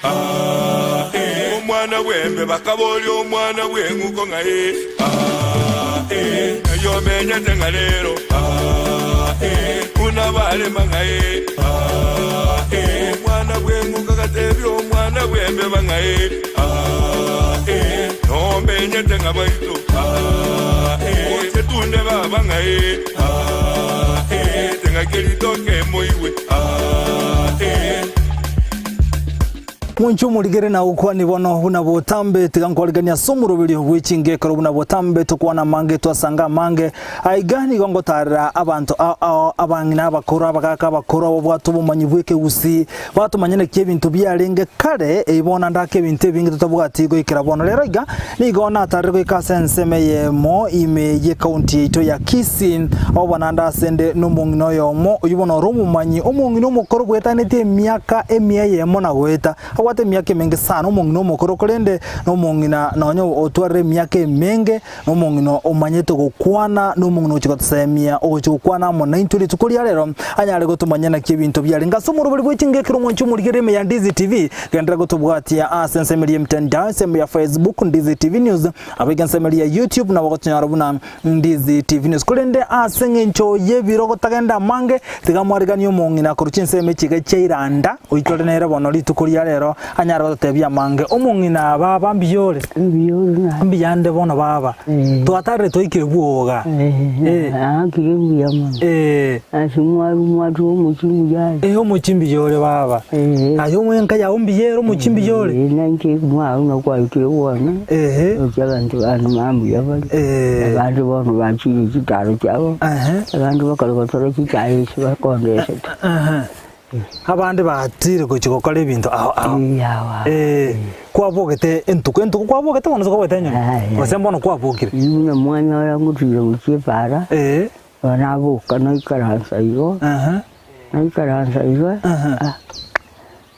Ah, eh. Omwana bw'embe bakaboria omwana bw'eng'uko ng'a eh, ah, eh. Ng'ai omenyete ng'a rero ah, eh. Buna barema ng'a eh, ah, eh. Omwana bw'eng'uko agatebia omwana bw'embeba ng'a eh, ah, eh. Nomenyete ng'a baito ah, eh. Oche tunde baba ng'a eh, ah, eh. Teng'aki ritoke emoigwe ah, eh. Mwanche omorigere na gokwania bono buna botambe, tiga nkwariganie ase omoroberio bwe chingekero buna botambe, tokwana amange twasanga amange. Aiga nigo ngotaarera abanto ao ao, abang'ina abakoro, abagaaka abakoro, ababwate obomanyi bw'ekegusii, batomanye naki ebinto biarenge kare, eyi bono ndake ebinto ebinge totabwati goikera bono. Rero iga nigo natarire goika ase ensemo eyemo ime y'ekaunti yaito ya Kisii, ao bono ande ase nde nomong'ina oyomo, oyio bono ore omomanyi, omong'ina omokoro bwetanetie emiaka emia eyemo na goeta. Abwate emiaka emenge sana, omong'ina omokoro, korende nomong'ina nonya otwarire emiaka emenge, nomong'ina omanyete gokwana, nomong'ina ogochia gotosemia, ogochia gokwana amo naintwe rituko ria rero, anyare gotomanyia naki ebinto biarenge ase omoroberi bwe chingekero omwanchi omorigereria ime ya Ndizi TV, genderera gotobwatia ase ensemo eria y'emitandao, ensemo ya Facebook, Ndizi TV News, abaiga ensemo eria ya YouTube nabo gotonyora buna Ndizi TV News. Korende ase eng'encho y'ebiro gotagenda amange, tiga mwariganie omong'ina korwa chinsemo echi iga chia Iranda, oitore nere bono rituko ria rero, anyare gototebia amange. Omong'ina baba mbuya ore? Mbuya ore naye. Mbuya nde bono baba. Eh. Twatarire twaikire bwoga. Eh, naakire mbuya mono. Eh. Ase mwaru mwatwa omochie mbuya are. Eh, omochie mbuya ore baba. Eh. Aye omwenka yao mbuya ere omochie mbuya ore. Eh, nainche mwaru nakwaikire bono. Ehe. Roche abanto bane mbuya bare. Eh. Abande bono bachire chitaro chiabo. Ehe. Abande bakare gotora chitaro echi bakondesete. Ehe. Abande batire gochia gokora ebinto ao ao. Eh, ao ao. Eh, kwabogete entuko, entuko kwabogete bono gose kwabogete enyoni? Aye. Gose mbono kwabokire? Ribu na mwanyora ngotira gochia epara, Eh. bono naboka naikaransa igo, Ehe. naikaransa igo, Ehe. ah,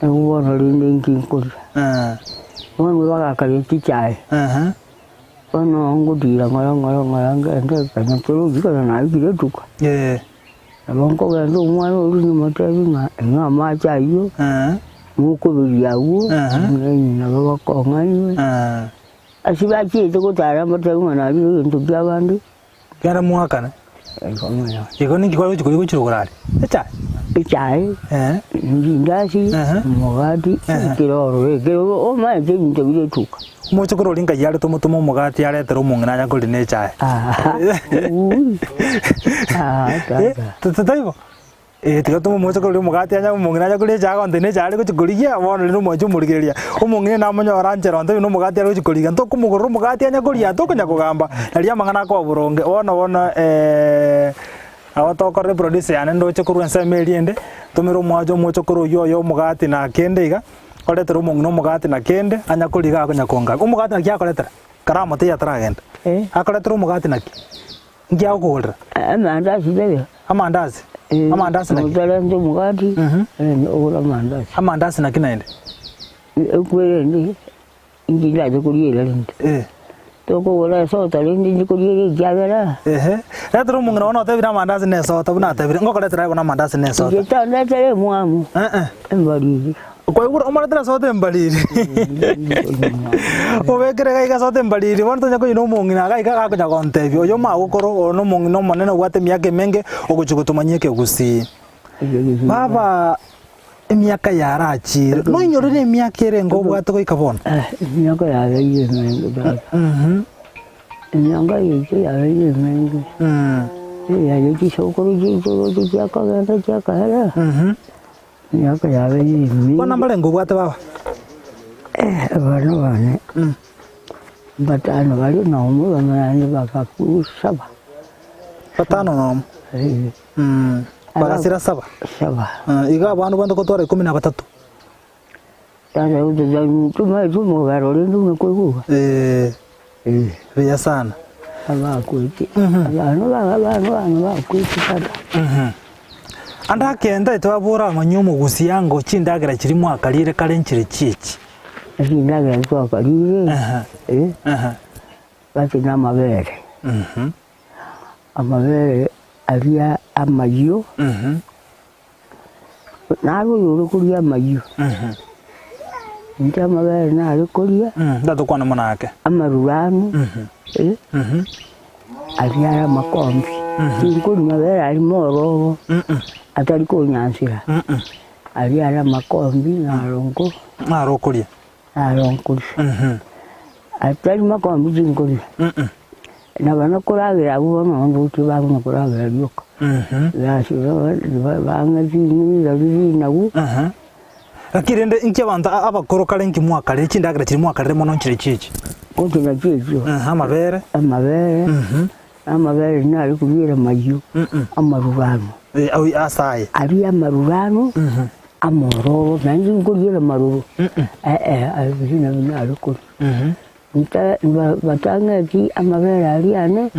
nabo bono rende inki nkoria. Eh. Bono bagakaria chichae, Ehe. bono ngotira ng'ora ng'ora ng'ora ngende kanya torochi kanya naikire etuka. Eh. Nabo nkogenda omwana oria nimotebi ng'a ing'a amache ayio, Eh. mokoberia agwo, Ehe. nabo bakong'ainwe. Eh. Ase bachiete gotara mbatebi ng'a narire egento ki'abande. Kera mwakane. Igo mono. Igo ninki kware gochia koria gochia rogoro aria? Echae? Echae, Eh. rindasi, Ehe. omogati, Ehe. ekero ekero omanyete ebinto bire etuka. Omochokoro oria nkai arete omotome omogati aretere omong'ina anya koria ne echae. Aa, ui, aa, Eh, tata. ta- taibo? Eh, tiga tome omochokoro oria omogati anya omong'ina anya koria echae agontebia ne echae are gochia korigia, bono rende omwanchi omorigereria. Omong'ina namonyore anchere ontebie na omogati are gochia korigia, ntokomogorera omogati anya koria, tokonya kogamba, nario amang'ana akoba boronge. Bono bono nabo tokorora eproducer yane ndoche korwa ensemo eria ende, ntomere omwacha omochokoro oywo oye omogati na kende iga, oretere omong'ina omogati na kende, anya koria iga akonya kongambia. Omogati naki akoretera? Karamotebi ataragenda. Eh. Akoretera omogati naki? Nki agokogorera? Amandasi taiyo. Amandasi? Amandasi naki? Otarente omogati, ogore amandasi. Amandasi naki naende? Ekwerende, inche ndache koriera rende. Eh. Tokogora esota rende inche koriera ekiagera. Ehe. Retera omong'ina bono otebire amandasi na esota buna atebire, ngokoretera aye bono amandasi na esota. Inche tandetera emwamu, Eh eh. embariri. Kwaigure omoretera esota embariri. Obekere iga iga esota embariri bono tonya koyia na omong'ina iga iga gakonya gontebia oyo omagokoro oyo na omong'ina omonene obwate emiaka emenge ogochia gotomanyia ekegusii. Baba emiaka yarachire, noinyorire emiaka ere enga obwate goika bono? Emiaka yabeire emenge tata. Emiaka yaito yabeire emenge. Eyaye chisokoro chiaito roche chiakagenda chiakahera. Emiaka yabeire emenge. Bono mbarenge obwate baba? Abana bane batano bare nomo bamanyane bagaku saba. Batano nomo? Eh. Bagasira saba? Saba. Iga abana bonde gotwara ikomi na batato? Sasa tomaete omogaro rende buna koigwa. Eh. Buya sana. Abakwete. Abana abana bane bakwete tata. Ande akenda twabora ng'a omogusi ango chindagera chiria mwakarire kare nchire chiechi. Chindagera twakarire. Ehe. Ehe. Basi na amabere. Amabere aria amayio. Naro oyore koria amayio. Inche amabere nare koria. Ndatokwane mono ake. Amaruranu, aria are amakombi. Tinkori mabere aria mororo, atari konyansera. Aria are amakombi naro nko. Naro okoria. Naro nkoria. Atari makombi tinkoria. Nabo nakoragera abwo bono ndoche bagona koragera rioka. Gasi bang'e ching'eni riria rinagu. Naki rende inki abanto abakoro kare inki mwakarire, chindagera chiria mwakarire mono nchire chichi? Gocha nachio echio. Amabere. Amabere, amabere nare koriera amayio, amarurano. Ase aye. Aria amarurano, amororo, naende nkoriera amaroro, eh aye nabio nare koria. Nta batang'eti amabere aria ane,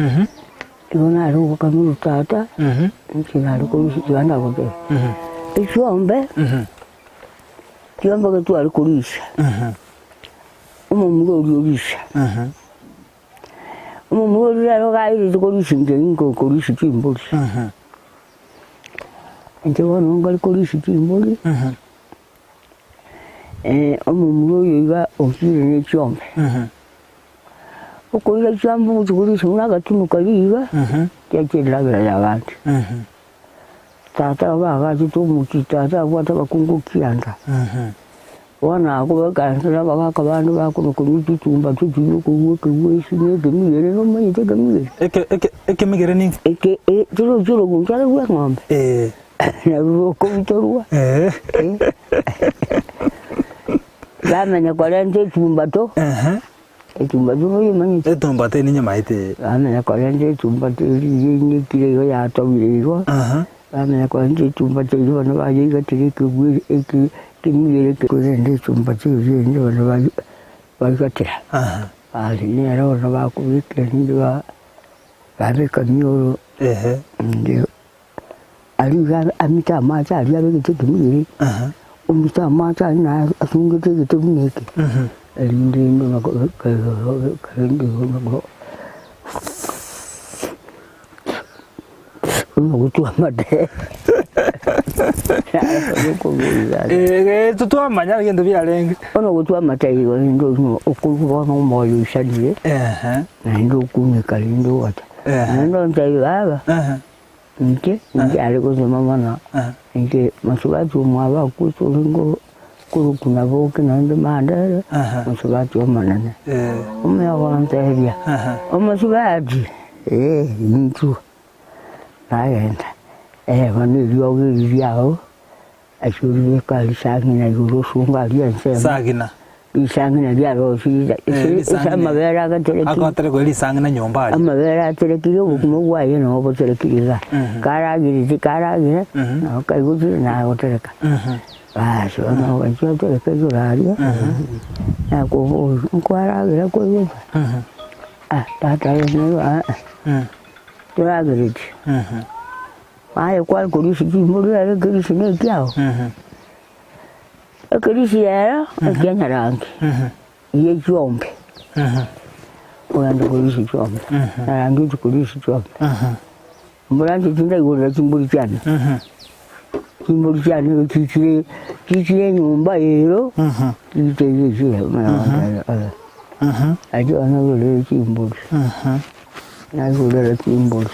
igo nare gokamia tata, inche nare korusia tiga ndagotebia. Echiombe, chiombe getware korisia, omomura oria orisia, omomura oria rero iga airete korisia inche ninko korisia chimbori. Inche bono nkare korisia chimbori. Omomura oyo iga ochire ne chiombe, okoira chiombe ogochia korisia buna agatunu karia iga, chiachia endagera ya abande. Tata abo bagachete omochie, tata abwate abakungu kianda, bono akwo bakaansa na abagaka bande bakona konywa chitumbatu chiria okorwa ekegwesi na ekemigere nomanyete ekemigere? Eke eke ekemigere ning'o? Eke torochi orogunchara rwa eng'ombe? Narwo rokobutorwa, bamanya korenta echumbato, echumbato noyemanyete? Etumbato eye ninyemaete. Bamanya korenta echumbato eria einekire igo yatobire igo, bamanya korenta echumbato eria bono bayeigatera ekegwe eke ekemigere eke korende echumbato eria ende bono bayi baigatera. Basi nere bono bakobeka erinde ba babeka emioro ende. Aria iga amite amache aria abegete ekemiri, omite amache aria naye asungete egete buna eke, erinde buna gotwa amate Eeh twamanya egento biarenge. Bono gotwa amate igo rende okorwa bono omoyo oisanire, naende okumeka rende ogocha. Naende ontebie baba. Inche inche gosoma mono, inche mosubati omwabo akwete orenge korokwa Nyaboke naende Mandere, mosubati omonene. Omuya gontebia, omosubati eh inchuo, nagenda, bono eriogo eri riao. Ase oribeka risang'ina igoro osunge aria ensemo. Sagina. Risang'ina riarosirie Eh, ase ase risang'ina. amabere agaterekire. Agoterekwa risang'ina nyomba aria. Amabere aterekire obokima bwaye nabo boterekire iga. Karagerete karagere, nabo kaigotire nagotereka. Basi bono ogachia otereka igoro aria, nakoboria, nkwaragera kwaigota? Ah, tata ere aa, torageretie. Aye kware korisia chimbori ere ekerisi na ekiao, ekerisi ero ekia nyarangi, ye chiombe, ogende korisia chiombe, nyarangi ochia korisia chiombe. Mbora inche tindaigorera chimbori chiane, chimbori chiane igo chichire chichire enyomba ero, chichire chichire Achio naigorere chimbori, naigorere chimbori.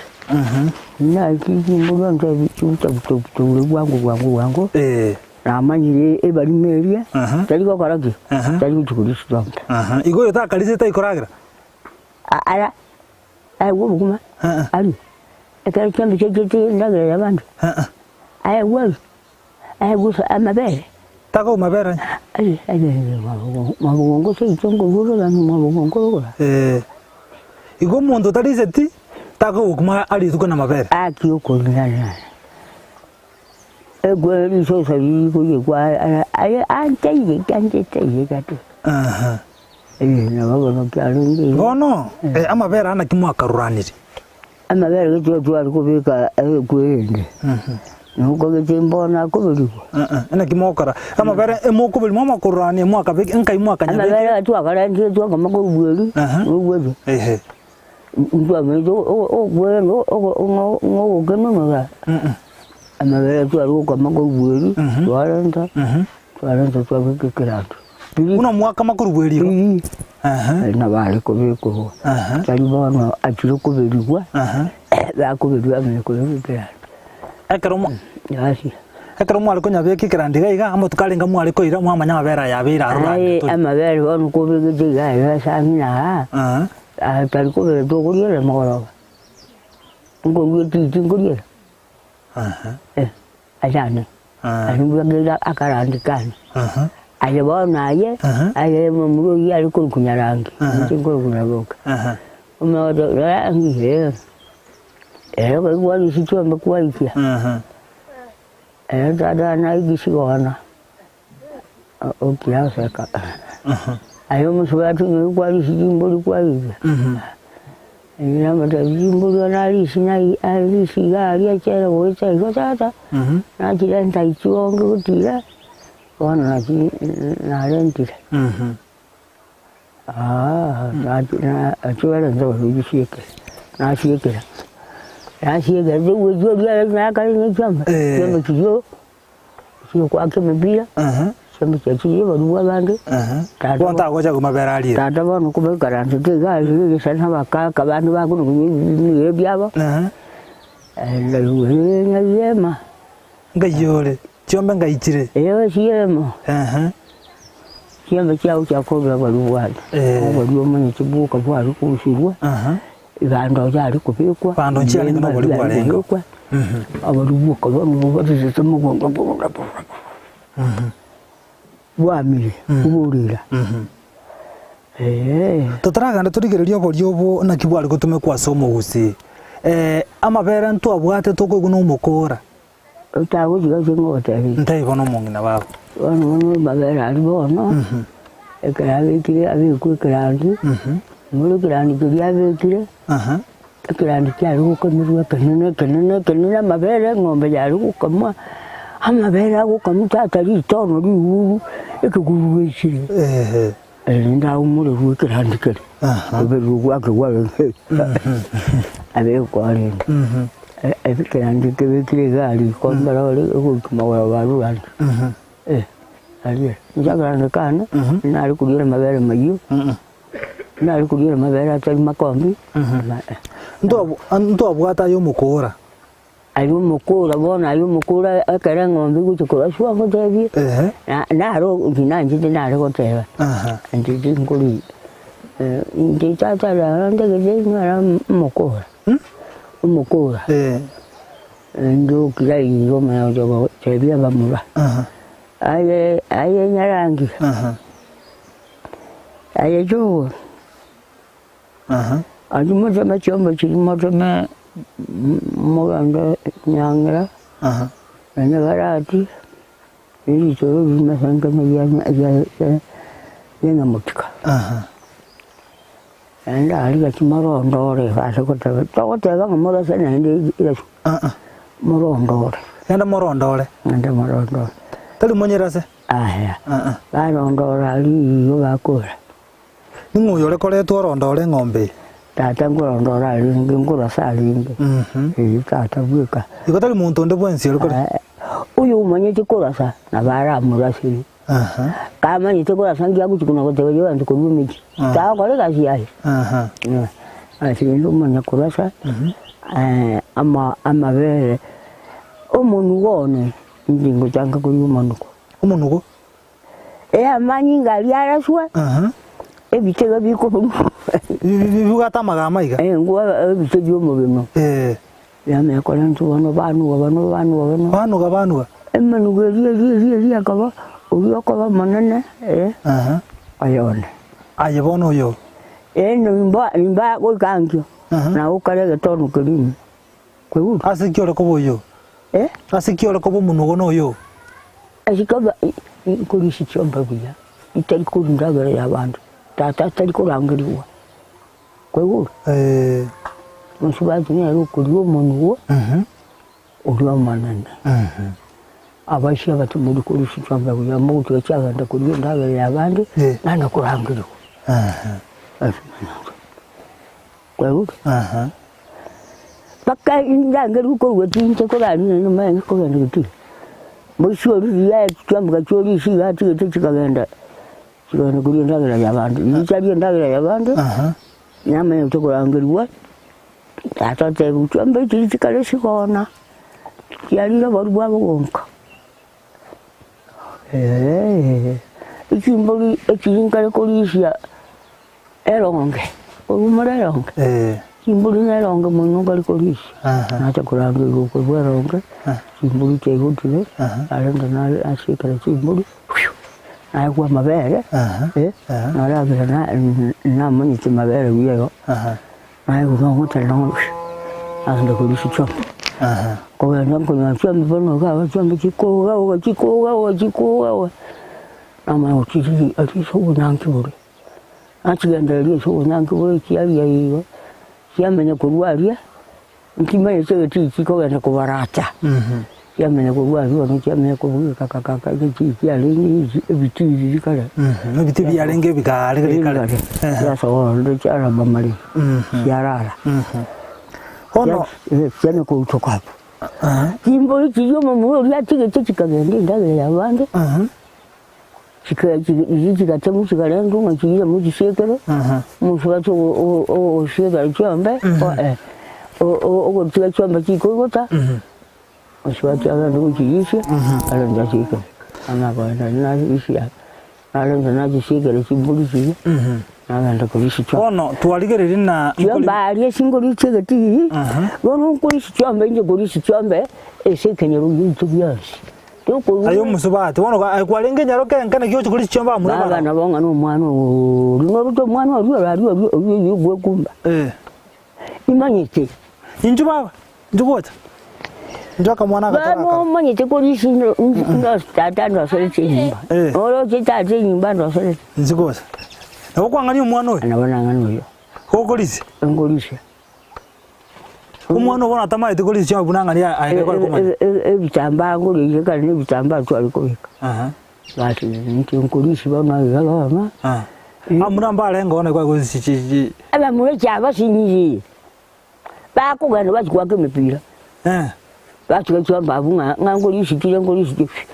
Naki chimbori ontebi chibuta-buta-buta bwango bwango bwango, namanyire ebarimo eria, tari gokora ki? Tari gochia koria chitombe. Igo oyo takarisete taikoragera? Ara, aegwe obokima, arie, ekero chiombe chiachiete endagera ya abanto, aegwe arie, aegwe amabere. Takouma mabere? Aye, aye, mwabogongo seito nkorwa mwabogongo rogoro. Igo omonto otariseti takogokuma arie rituko namabere. Aki okorinana ekwe risosa rikoyekwa aye anteire anteire gati. Eh, nabo bono kiarenge igo. Bono amabere aa naki mwakaruranire? Amabere gete tware kobeka ekwerende, nokogete mbono akoberigwa. Naki mogokora amabere emokoberia mwamakorurania mwakabeka nkai mwakanyabeka? Amabere aya twakarentire twakama korwa bweri, nobweche. Ntwamanyete okwerende ng'a ogokenonora, amabere tware gokama korwa bweri, twarenta, twarenta twabeka ekerando. Buna omwakama korwa bw'eriko. Ehe. Nabo are kobekorwa. Ehe. Tari bono achire koberigwa, Ehe. bakoberigwa amanye kobekwa ekerandi. Ekero mwa Gasi. ekero mware konyabeka ekerandi iga iga, amatuko arenge mware koira mwamanya amabere aya abeire aro Aye rande tori. amabere bono kobegete iga iga ase ang'ina aa, Ehe. aya tari kobera tokoriera mogoroba. Nkorua etiti nkoriera. Ehe. Eh, ase ane. Ehe. Ase mbwang'eire akarandi kane. Ehe. Aye bono aye, Ehe. aye momura oyio are korokwa Nyarangi, Ehe. inche nkorokwa Nyaboke. Ehe. Omogoto Nyarangi ee, ere koigwa risichi chiombe kwaikia, Ehe. ere tata naigisi bono, okira oseka. Ehe. Aye omosubati onye kwarisia chimbori kwaikia, Mhm. Inche namotebia chimbori one arisia nai arisia iga aria achere gocha igo tata, Mhm. nachirenta ichionge gotira. Bono naki narentire, achibarente barusieke, nasiekera, nasiekera riuga riria nakare ne chiombe, chiombe chiria chiokoaka emepira, chiombe chiria chiria barubwo abande, tata Bono tagocha komabera aria. tata bono kobaikaransete iga ase egesani abakaka abande bakona konywa ebimira biabo, ng'a yema. Ngai ore, chiombe ngaichire. Eeh chiemo. Ehe. Chiombe chiao chiakorwa obori bwane. Eh. Obori omanye chibuka bware korusigwa, Aha. ebando yare kobekwa, Bando nchiarenge na obori bwarenge. kobekwa, obori bwoka bono bobarisete mogondo buna buna bwamire, boborira. Eeh. Totaragenda torigererie obori obo naki bware gotumekwa ase omogusii. Amabere ntwabwate tokoigwa na omokora. Otagotiga ase ngogotebia. Ntaibo bono omong'ina babo. Bono bono amabere aria bono, ekero abekire abekwe ekerandi, bono ekerandi keria abekire, ekerandi kiare gokamerwa ekenene ekenene ekenene amabere eng'ombe yare gokamwa, amabere agokamwa tata ritono riuuru, ekeguru gechire. Erinde aumorerwe ekerandi keria, oberwe gwake gwarenge abekwa rende. Ekerandi kebekire iga aria riko mbare ore ogoika magoro barure ande. Aria, inche akerandi kane, nare koriera amabere mayio, nare koriera amabere atari makombi, Ntwabwate aye omokora. Aye omokora bono aye omokora ekero eng'ombe egochia koraswa ngotebie, na naro inche nanchete nare goteba, inche tinkori inche tata rero ntagete nyore omokora, omokora, ndokire aiga igo omanye gocha gotebia abamura, aye aye nyarangi, aye jogo. Aria moteme chiombe chiria moteme mogende Nyang'era, na Nyabarati, na ebitoro bimesenkene bia Nyamotika. Naende aria gaki morondore ase goteba, togoteba ng'a morase naende irasu, morondore. Naende morondore. Naende morondore. Tari monyerase? Aya, barondora aria igo bakora. Ning'o oyo ore koretwa orondore eng'ombe eye? Tata nkorondora arenge, nkorasa arenge, ee tata bweka. Igo tari monto onde bwensi ore kore. Oyo omanyete korasa nabo aramorasere. Kamanyete korasa ngiya gochia kona goteba abanto korwa emechie, tagokora egasi yaye. Ase rende omanya korasa, ama amabere, omonugo one, inche ngochaka koria omonugo. Omonugo? Ee, amanyinga aria araswe, ebitega bikoburwa. Bibwate amagama iga. Eh, ngwa ebite bi'omobimo. Eh. Yamanya korentwa bono banuga bono banuga bono. Banuga banuga. Emenugo eria eria eria eria ekaba, oria okoba omonene, eh, Aha. oyone. Aye bono oyo. Eh, nimba nimba goika ankio, Aha. na gokare egetono keria ime. Kwaigure? Ase ki ore koba oyo? Eh? Ase ki ore koba omonugo noyo? Ase koba nkorisia chiombe buya, itari korwa endagera y'abanto, tata atari korangerigwa. Kwaigure? Eh. Mosubati nere okoria omonugo, oria omonene. Abaisia abatimori korisia chiombe buya, mogotiga chiagenda koria endagera y'abande, Eh. naende korangerigwa. Ase Kwaigure? Mpaka indangerwe korwa chinche korarire nyuma kogenda gotira. Moisiori riria chiamboka chiorisia iga atigete chikagenda. Chikagenda koria endagera y'abande. Riria chiaria endagera y'abande, namanyete korangerigwa, tata otebiwa chiombe chiria chikare chigona, chiarire oboru bwabo bwonka. Echimbori echiria nkare korisia eronge, korwa eronge, chimbori na eronge mono nkare korisia, nacha korangerigwa korwa eronge, chimbori chiaigotire, narenta nare nasiekera chimbori, naegwa amabere, naragera namanyete mabere buya igo. Naye nogotera nagenda korisia chiombe, kogenda nkonyora chiombe bono iga iga chiombe chikogaoga chikogaoga chikogaoga, namanya gochirigia aria ase obonyanki boria, nachigendereria ase obonyanki boria chiaria igo, chiamenya korwa aria, nchimanyete egetii chikogenda kobaracha, chiamenya korwa aria bono chiamenya kobugia kakakaka egetii kiarenge eki ebitii riria kare. Ebitii biarenge ebigare riria kare. Ebigare, chiasoa chiaraba amaremo, chiarara. Bono. Chianya korutoka abwo. Chimbori chiria omomura oria achigete chikagenda endagera y'abande, riria chigatemwa chikarentwa ng'a chiria mochisiekere, omosubati ogosiekera chiombe, ogotiga chiombe chikoigota, omosubati agende gochirisia, arente asiekere. Bono akogenda narisia, narenta nachisiekera chimbori chiria, nagenda korisia chiombe. Bono twarigereria na Chiombe aria chingori chi'egetii, bono nkorisia chiombe inche korisia chiombe ase ekenyoro giaito gionsi. Aye omosubati, bono aye kwarenge enyaroka enke naki ogochia korisia chiombe abamura Baba barabwo? nabo ng'a nomwana oria, norute omwana oria ore aria oria oria oyio bwekumba. Imanyete. Inchuo baba, inchuo gocha. Inchuo akamwana Baba agatora akara. omanyete korisia ndo tata ndoserete enyomba. Oroche tata enyomba ndoserete. Inchuo gocha. Nabo kwang'ania omwana oyo? Nabo nang'ania oyo. Gokorisia? Nkorisia. Omwana obo natamaeti korisia chiombe buna ng'ania aye kore komanya. Ebitambaa nkoria kare na ebitambaa tware kobeka. Basi inche nkorisia bono iga bono. Abamura mbarenge oo naki kware chi. Abamura chiabasinyire, bakogenda bachia goaka emepira, batiga chiombe abwo ng'a ng'a nkorisia chiria nkorisia chiria,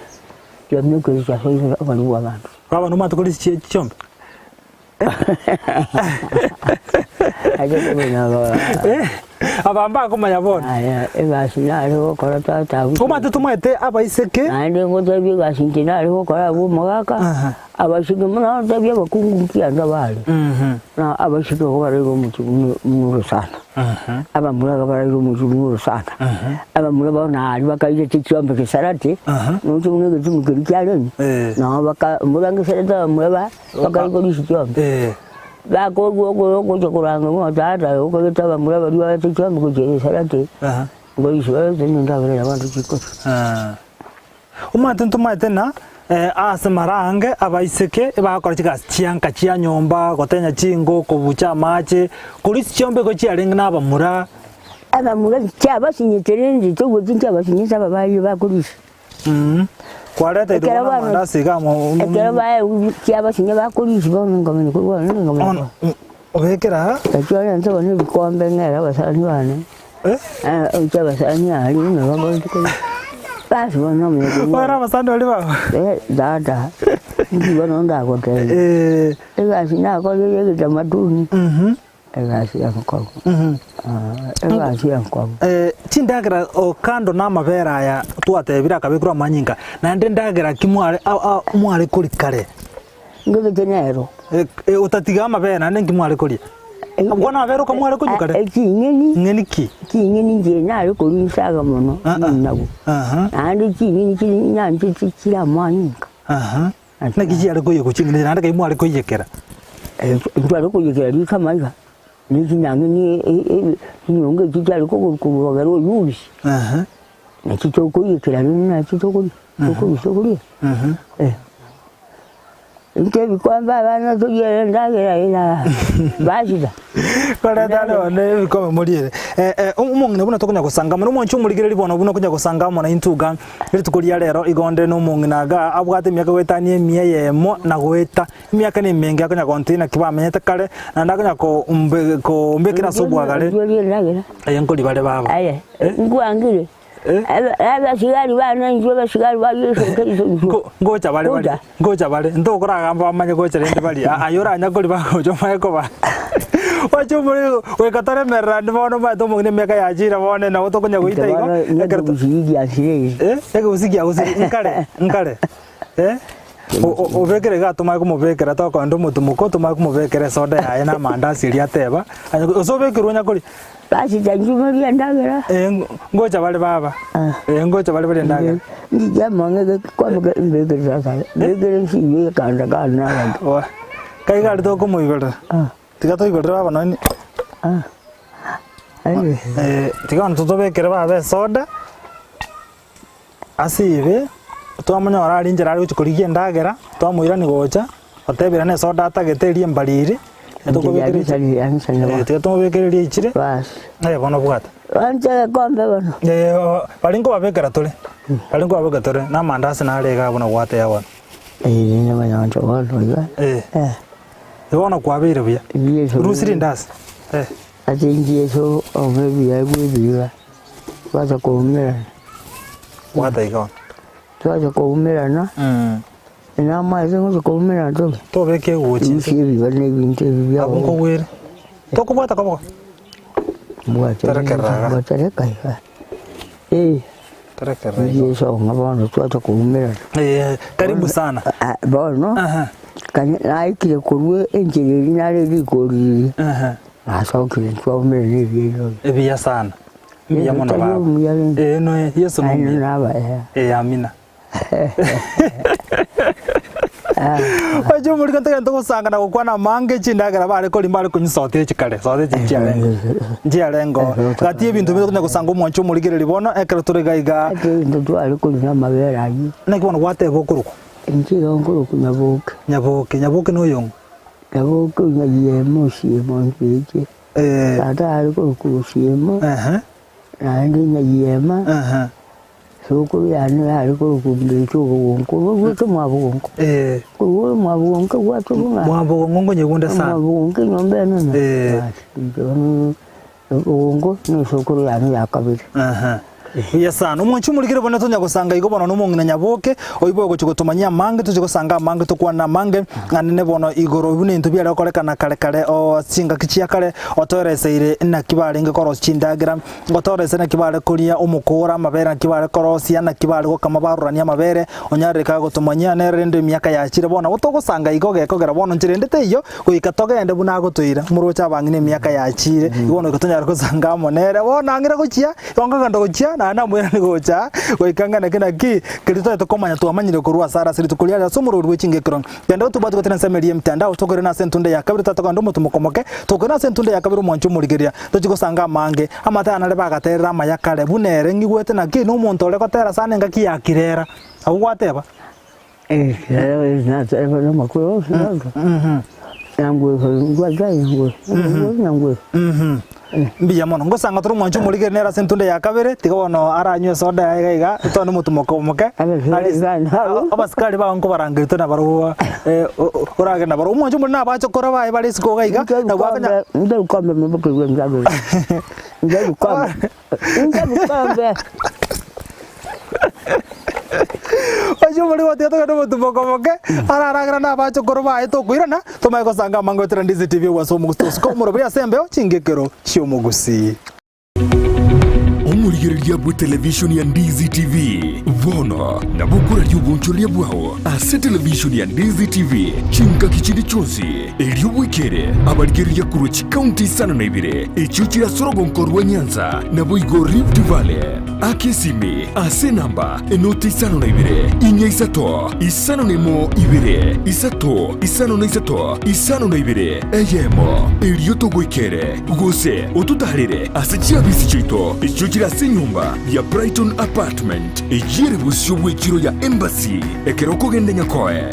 chiamioka chiasoire obori bwa abanto. Baba nomanyete korisia chiombe? Aba mbakomanya bono. Aya egasi nare gokora tata abwo. Omanyete tomaete abaiseke. Naende ngotebie egasi inche nare gokora abwo omogaka, abaiseke buna otebie abakungu nkianda bare, na abaiseke igo baraire omochie buna buna orosana, abamura iga baraire omochie buna orosana, abamura bono aria bakairete chiombe gesarate, noche buna egetunu keria kiarenge, nabo baka mbura ngesarate abamura ba. Bakaigwa chiombe, Eh. bakoigwa ogocha koranga ng'a tata okagete abamura baria baete chiombe gochia gesarate, Aha. ngoisia baete nendagera y'abanto chikoria. Ah. Omanyete ntomaete na eh, ase mara aange abaiseke ebagokora chigasi chianka chia nyomba, gotenya chingo, kobucha amache, korwa ase chiombe igo chiarenge na abamura. Abamura chiabasinyete rende toigweti nchiabasinyete ababaria bakorisia. Kwareta Ekero iroro bono- namandasi iga amo Ekero bae chiabasinya bakorisia bono nkomanya korwa ororo nkomanya Bono, obekera aa Ekio orente bono ebikombe ng'ere abasani bane, eh? oche abasani aria buna bagochi koria. Basi bono nomanya korwa Ore abasani baria bago? Eh, tata, inki bono ndagotebia? Eh, Egasi nakorire ya egetamaduni, mhm, egasi enkong'u, mhm. egasi enkong'u. Eh, chindagera o kando na amabere aya twatebire akabekirwe amanyinga, naende ndagera ki mware a- a- mware koria kare? Ngegete nero. Eh, eh, otatiga amabere naende nki mware koria? Abwo namabere oka mware konywa kare? Ching'eni, Ng'eni ki? ching'eni inche nare koria insaga mono, Ah, ah. nabwo. Aha, Naende ching'eni chiri nyanchete chire amanyinga. aha. Naki chiare koiyekwa ching'eni naende kai mware koiyekera? Ntware koiyekera riko amaiga, ne chinyang'eni chinyongo echio chiare kogorwa korwa rogere oyusi, nachi tokoiyekera rende nachi tokoria, tokorusia tokoria. Intwe ebikombe abana toriere endagera ere basita. Koreta bono ebikombe moriere. Omong'ina buna tokonya gosanga amo, omwanchi omorigereria bono buna okonya gosanga amo naintwe iga, rituko ria rero igo onde na omong'ina iga abwate emiaka goetania emia eyemo na goeta, emiaka na emenge akonya gontebia naki bamenyete kare, naende akonya kombe kombekera ase obwagare, Intwe rie endagera. aye nkori bare baba. Aye, nkwangire. Abasigari bane intwe abasigari ba Yeso Kristo intwe. Ngo- Ngocha bare Gocha. baria, ngocha bare, ntokoragamba bamanye gocha rende baria, aa aye oranyakori bagocha omanye koba oche omore goika toremerera naende bono omanyete omong'ina emiaka yachire bono nabo tokonya goita igo, Bono ekero to ekegusii giasirire. eh, ekegusii kiagusire nkare nkare eh, o- o- obekere iga tomanye komobekera tokoenda omotumoko tomanye komobekera esoda yaye na amandasi eria ateba, anya gose obekerwe onyakori. Basi tanchumeria endagera. Eh, ngocha bare baba. Eh, ngocha bare bare endagera. Ndigia mang'e gekombe mbekere sasa. Mbekere nsibe ekanda kane nabanto. Oa. Kai gari tokomoigorera. Tiga toigorere baba nonye. Eh, tiga bono totobekere baba esoda. Ase ibe, twamonyora aria inchera are gochia korigia endagera, twamoirania gocha, otebire na esoda atagete eria embariri, tiga tomobekere eria eichire, eh bono bwata. Eh, baria nkobabekera tore, baria nkobabekera tore, na amandasi nare igaa buna gwateba bono. Eh, bono kwabeire buya, rusia rindasi, eh. Ase inche Yeso ome ebiegwa ebiya, twacha koumerana. Bwata iga bono. Twacha koumerana, namaete ngocha koumerana tore. Tobeke egochi inse. Rusia ebiba na ebinto ebi bia Abwo nkogwere. Tokobwata koboko. Mbwate Terekerera iga. Mbotereka iga. Eh, Terekerera iga. Yeso ng'a bono twacha koumerana. Eh, karibu sana. Ah, bono, Aha. kanya naikire korwa enchera eria nare rikori riria. Aha. Nasokire ntwaumire nebiairo oyo. Ebiya sana. Mbuya Yeso mono tari baba. omuya rende. Eh, no, Yeso Naende nomuya. nabaya. Eh, amina. Oche omoriko ntogende togosanga na gokwana amange chindagera bare koria mbare konywa sote echi kare, sote echi nchiarenge. Nchiarengo. Gati ebinto bire tokonya gosanga omwancho omorigereria bono ekero tore iga iga. Ase ebinto tware konywa amabere ayio. Naki bono gwateba okorokwa? Inche igo nkorokwa Nyaboke. Nyaboke, Nyaboke noyong'o? Nyaboke onyariemo osiemo ncheche. Tata are korokwa Osiemo, naende Nyayiema, sokoro yane yare korokwa Mbeche Obogonko, orwo rwete Mwabogonko. Korwa ore Mwabogonko egwate buna Mwabogongo nkonyegunde sana. Mwabogonko enyomba enene. Basi inche bono Obogongo nesokoro yane ya kabere. Buya sana. Omwanchi omorikire bono tonya gosanga igo bono nomong'ina Nyaboke, oibo ogochia gotomanyia amange, tochie gosanga amange tokwane amange, anene bono igoro buna ebinto biare gokorekana kare kare oo chingaki chia kare, otoereseire naki barenge korosia chindagera, otoereseire naki bare koria omokora, amabere naki bare korosia, naki bare gokama barorania amabere, onyarire kagotomanyia nere rende emiaka yachire bono nabo togosanga igo gekogera bono inche rende teiyo, Goika togende buna agotoira, moroche abang'ina emiaka yachiire, igo bono goika tonyare gosanga amo nere. Bono ang'ire gochia, igo nkogenda gochia, naende namoiranie gocha, goika ng'a naki naki, keria totagete komanya twamanyire korwa asare ase rituko riaye ase omorwori bwe chingekero. Genda otobwate gotera ensemo eria y'emetandao, tokoirana ase entunda ya kabere, tatokogenda omotomoko omoke, tokoirana ase entunda ya kabere omwancho omorigereria, tochie gosanga amange, amatera nare bagaterera amaya kare, buna ere ng'igwete naki, nomonto ore gotera sana engaki ya kirera. Abwo gwateba. Mbuya mono. Ngosanga tore omwancho omorigeri nere ase entunda ya kabere, tiga bono aranywe esoda yaye iga iga, totwane omotumoko omoke. Abasikari bao nkobarangeria tore nabarobwo oragende nabarobwo. Omwancho omore nabachokora baye bare isiko iga iga, nabwo akonya. Oche omorimo tiga togende omotumoko omoke, araragera na abachokoro baye tokoirana, tomanye gosanga amango etera Ndizi TV ogwansa omogusi tosuka omorobori ase embeo chingekero chi'omogusii. Omorigereria bw'etelevishoni ya Ndizi TV bono nabo okoraria obonchoreria bwao ase televishoni ya Ndizi TV chingaki chinde chionsi, erio bwekere abarigereria korwa chikaunti isano na ibere echio chire ase orogonko rwa Nyanza naboigo Rift Valley. Aka esimi ase enamba enoti isano na ibere, inya isato, isano na emo ibere, isato, isano na isato, isano na ibere, eyemo, erio togoikere, gose ototaarere ase chiabisi chiaito echio chire ase enyomba ya Brighton Apartment, eyio ere bosio bw'echiro ya Embassy, ekero okogenda Nyakoe.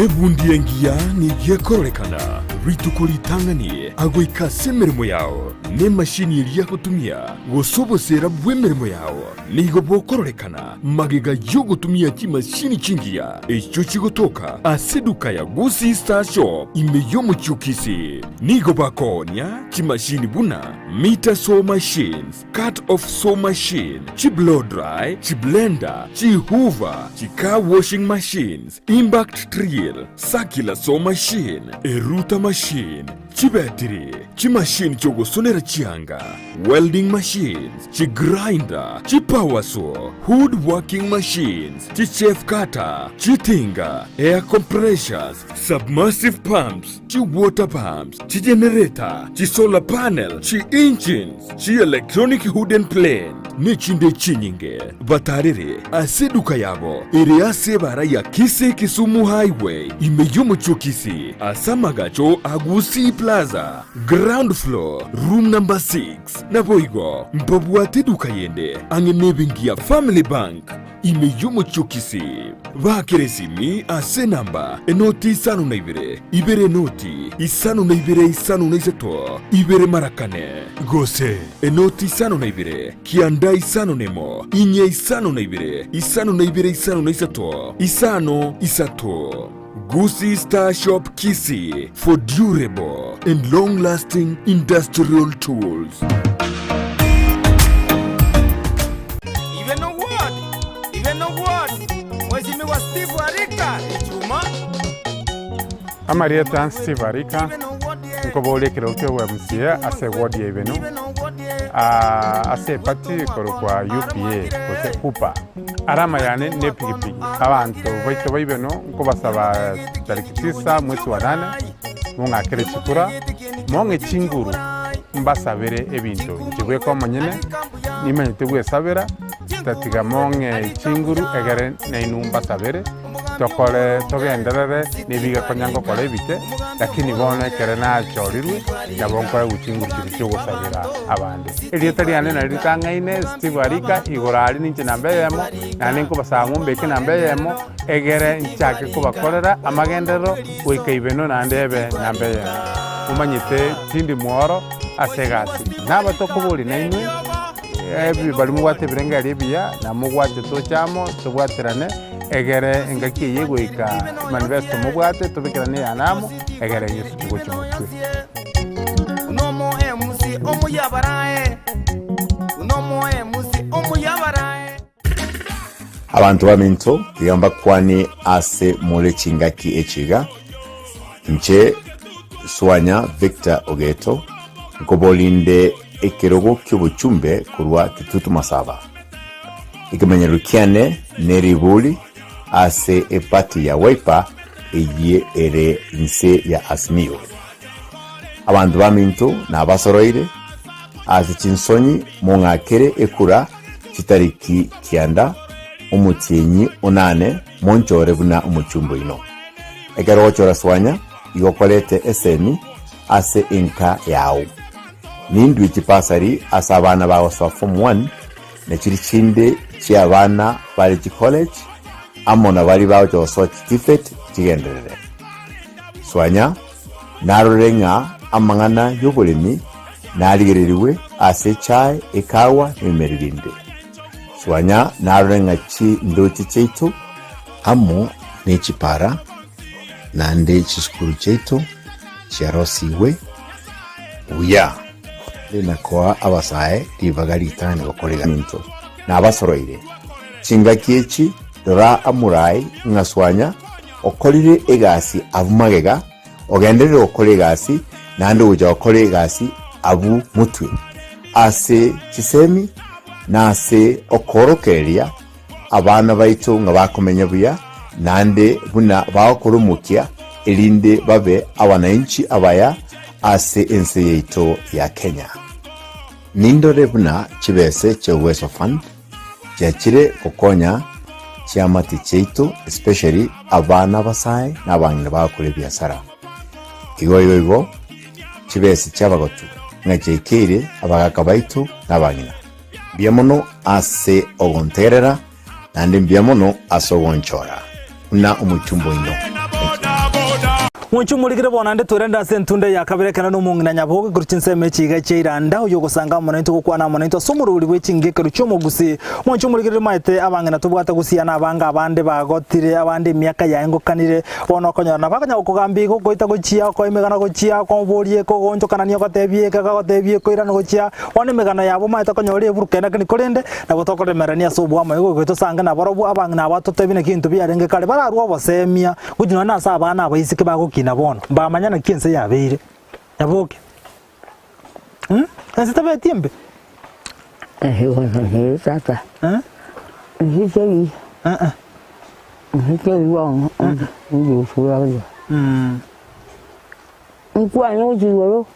Ebundi engiya nigo ekororekana. Rituko ritang'ani agoika ase emeremo yao, nemashini eria agotumia, gose oboseera bw'emeremo yao nigo bokororekana magega y'ogotumia chimashini chingiya echio chigotoka ase eduka ya Gusii Star Shop ime y'omochie o Kisii. Nigo bakoonia chimashini buna meter saw machines, cut off saw machine, chi blow dry, chi blender, chi hoover, chi car washing machines, impact drill, circular saw machine, eruta machine, chibetiri, chimashini chi'ogosonera chianga, welding machines, chigrinder, chipower saw, wood working machines, chichaff cutter, chitinga, air compressors, submersive pumps, chi-water pumps, chigenerator, chisolar panel, chi-engines, chi-electronic wooden plane, nechinde chinyinge. Batarere ase eduka yabo ere ase ebara ya Kisii Kisumu Highway ime y'omochie o Kisii ase amagacho a Gusii Plaza, ground floor, room number 6. Naboigo mbabwate eduka yende ang'e nebenki ya Family Bank ime y'omochie o Kisii. Baakere esimi ase enamba enoti isano na ibere, ibere enoti isano na ibere isano na isato, ibere mara kane, gose enoti isano na ibere, kianda isano nemo, inye isano na ibere, isano na ibere isano na isato, isano isato. Gusii Star Shop Kisii for durable and long lasting industrial tools. Ibe nogwod, ibe nogwod, Mheshimiwa Steve Arika, Ichuma. Amarieta Steve Arika, nkoboria ekerogo kia obwa-MCA ase eward ya Ibeno, ase eparty ekorokwa UPA gose UPA. Arama yane nepigipigi. Abanto baito ba Ibeno nkobasaba tariki tisa mwezi wa nane mong'akere chikura, mong'e chinguru mbasabere ebinto inche bweka omonyene nimanyete gwesabera, tatiga mong'e chinguru egere nainwe mbasabere. Tokore togenderere nebiga konya ngokora ebike, lakini bono ekere nachorirwe, nabo nkoegwa chinguru chiria chi'ogosabera abande. Erieta riane nario ritang'aine, Steve Arika, igoro aria ninche namba eyemo, naende nkobasaba mombeke namba eyemo, egere nchake kobakorera amagenderero goika ibeno naende ebe namba eyemo. Momanyete tindi mworo ase egasi. Nabatokoboria nainwe, baria mobwate ebirengererio ebiya, na mogwate toche amo, tobwaterane. Egere engaki eye egoika manifesto mobwate tobekerane eyane amo, egere Yeso tigochia motwe. Abanto baminto, tiga mbakwane ase more chingaki echi iga, Inche Swanya Victor Ogeto, nkoborinde ekerogo ki'obochumbe korwa Kitutu Masaba. Ekemanyererio kiane neriburi ase eparty ya Wiper eyie ere inse ya Azimio. Abanto baminto nabasoroire ase chinsonyi mong'akere ekura chitariki kianda omotienyi onane monchore buna omochumba oino. Ekero ogochora swanya igo korete esemi ase enka yao. Nindue chipasari ase abana bagosoa form one na chiria chinde chi'abana bare chicollege amo na baria bagocha gosoa chiTVET chigenderere. Swanya narore ng'a amang'ana y'oboremi narigererigwe ase echae, ekawa na ebimeri binde. Swanya narore ng'a chindoche chiaito amo ne chipara naende chisukuru chiaito chiarosigwe buya. Na koa abasae ribaga ritang'ani gokora ebinto nabasoroire. Chingaki echi rora amoraai ng'a Swanya okorire egasi abwo magega, ogenderere gokora egasi naende ogocha gokora egasi abwo motwe, ase chisemi na ase okoorokereria abana baito ng'a bakomenya buya naende buna bagokora omokia erinde babe abanainchi abaya ase ense yaito ya Kenya. Nindore buna chibese chia Uwezo Fund chiachire gokonya chiamate chiaito especially abana abasae na abang'ina bagokora ebiasara. Igo igo igo chibese chiabagotu ng'a chiaikeire abagaka baito na abang'ina. Mbuya mono ase ogontegerera, naende mbuya mono ase ogonchora buna omochumba oino. Mwanche omorikire bono naende twerende ase entunda ya kabere ekero nomong'ina nyaboge korwa chinsemo echi iga chia iranda oyio ogosanga amo naintwe gokwana amo naintwe ase omorwori bwe chingekero chi'omogusii. Mwanche omorikire rimaete abang'ina tobwate gusiyana abange abande bagotire abande emiaka yaengokanire bono okonyora nabo akonya gokogambia igo okoita gochia okoa emegano gochia okomoboria eke ogoonchokanania ogotebia eke agagotebia eke oirane gochia bono emegano yabo omanyete okonyora eburukene lakini korende nabo tokoremerania ase oboamo igo goika tosange nabarobwo abang'ina aba totebie naki ebinto biarenge kare bararwe obosemia Gochia nonya nase abana abaiseke bagokina bono, mbamanya naki ense yabeire. Nyaboke. Mm? Ense tabeti embe? Ehe bono nere tata. Eh? Inche teri, Eh eh. inche teri bono, inche osura oyo. Mm. Nkwane gochia igoro.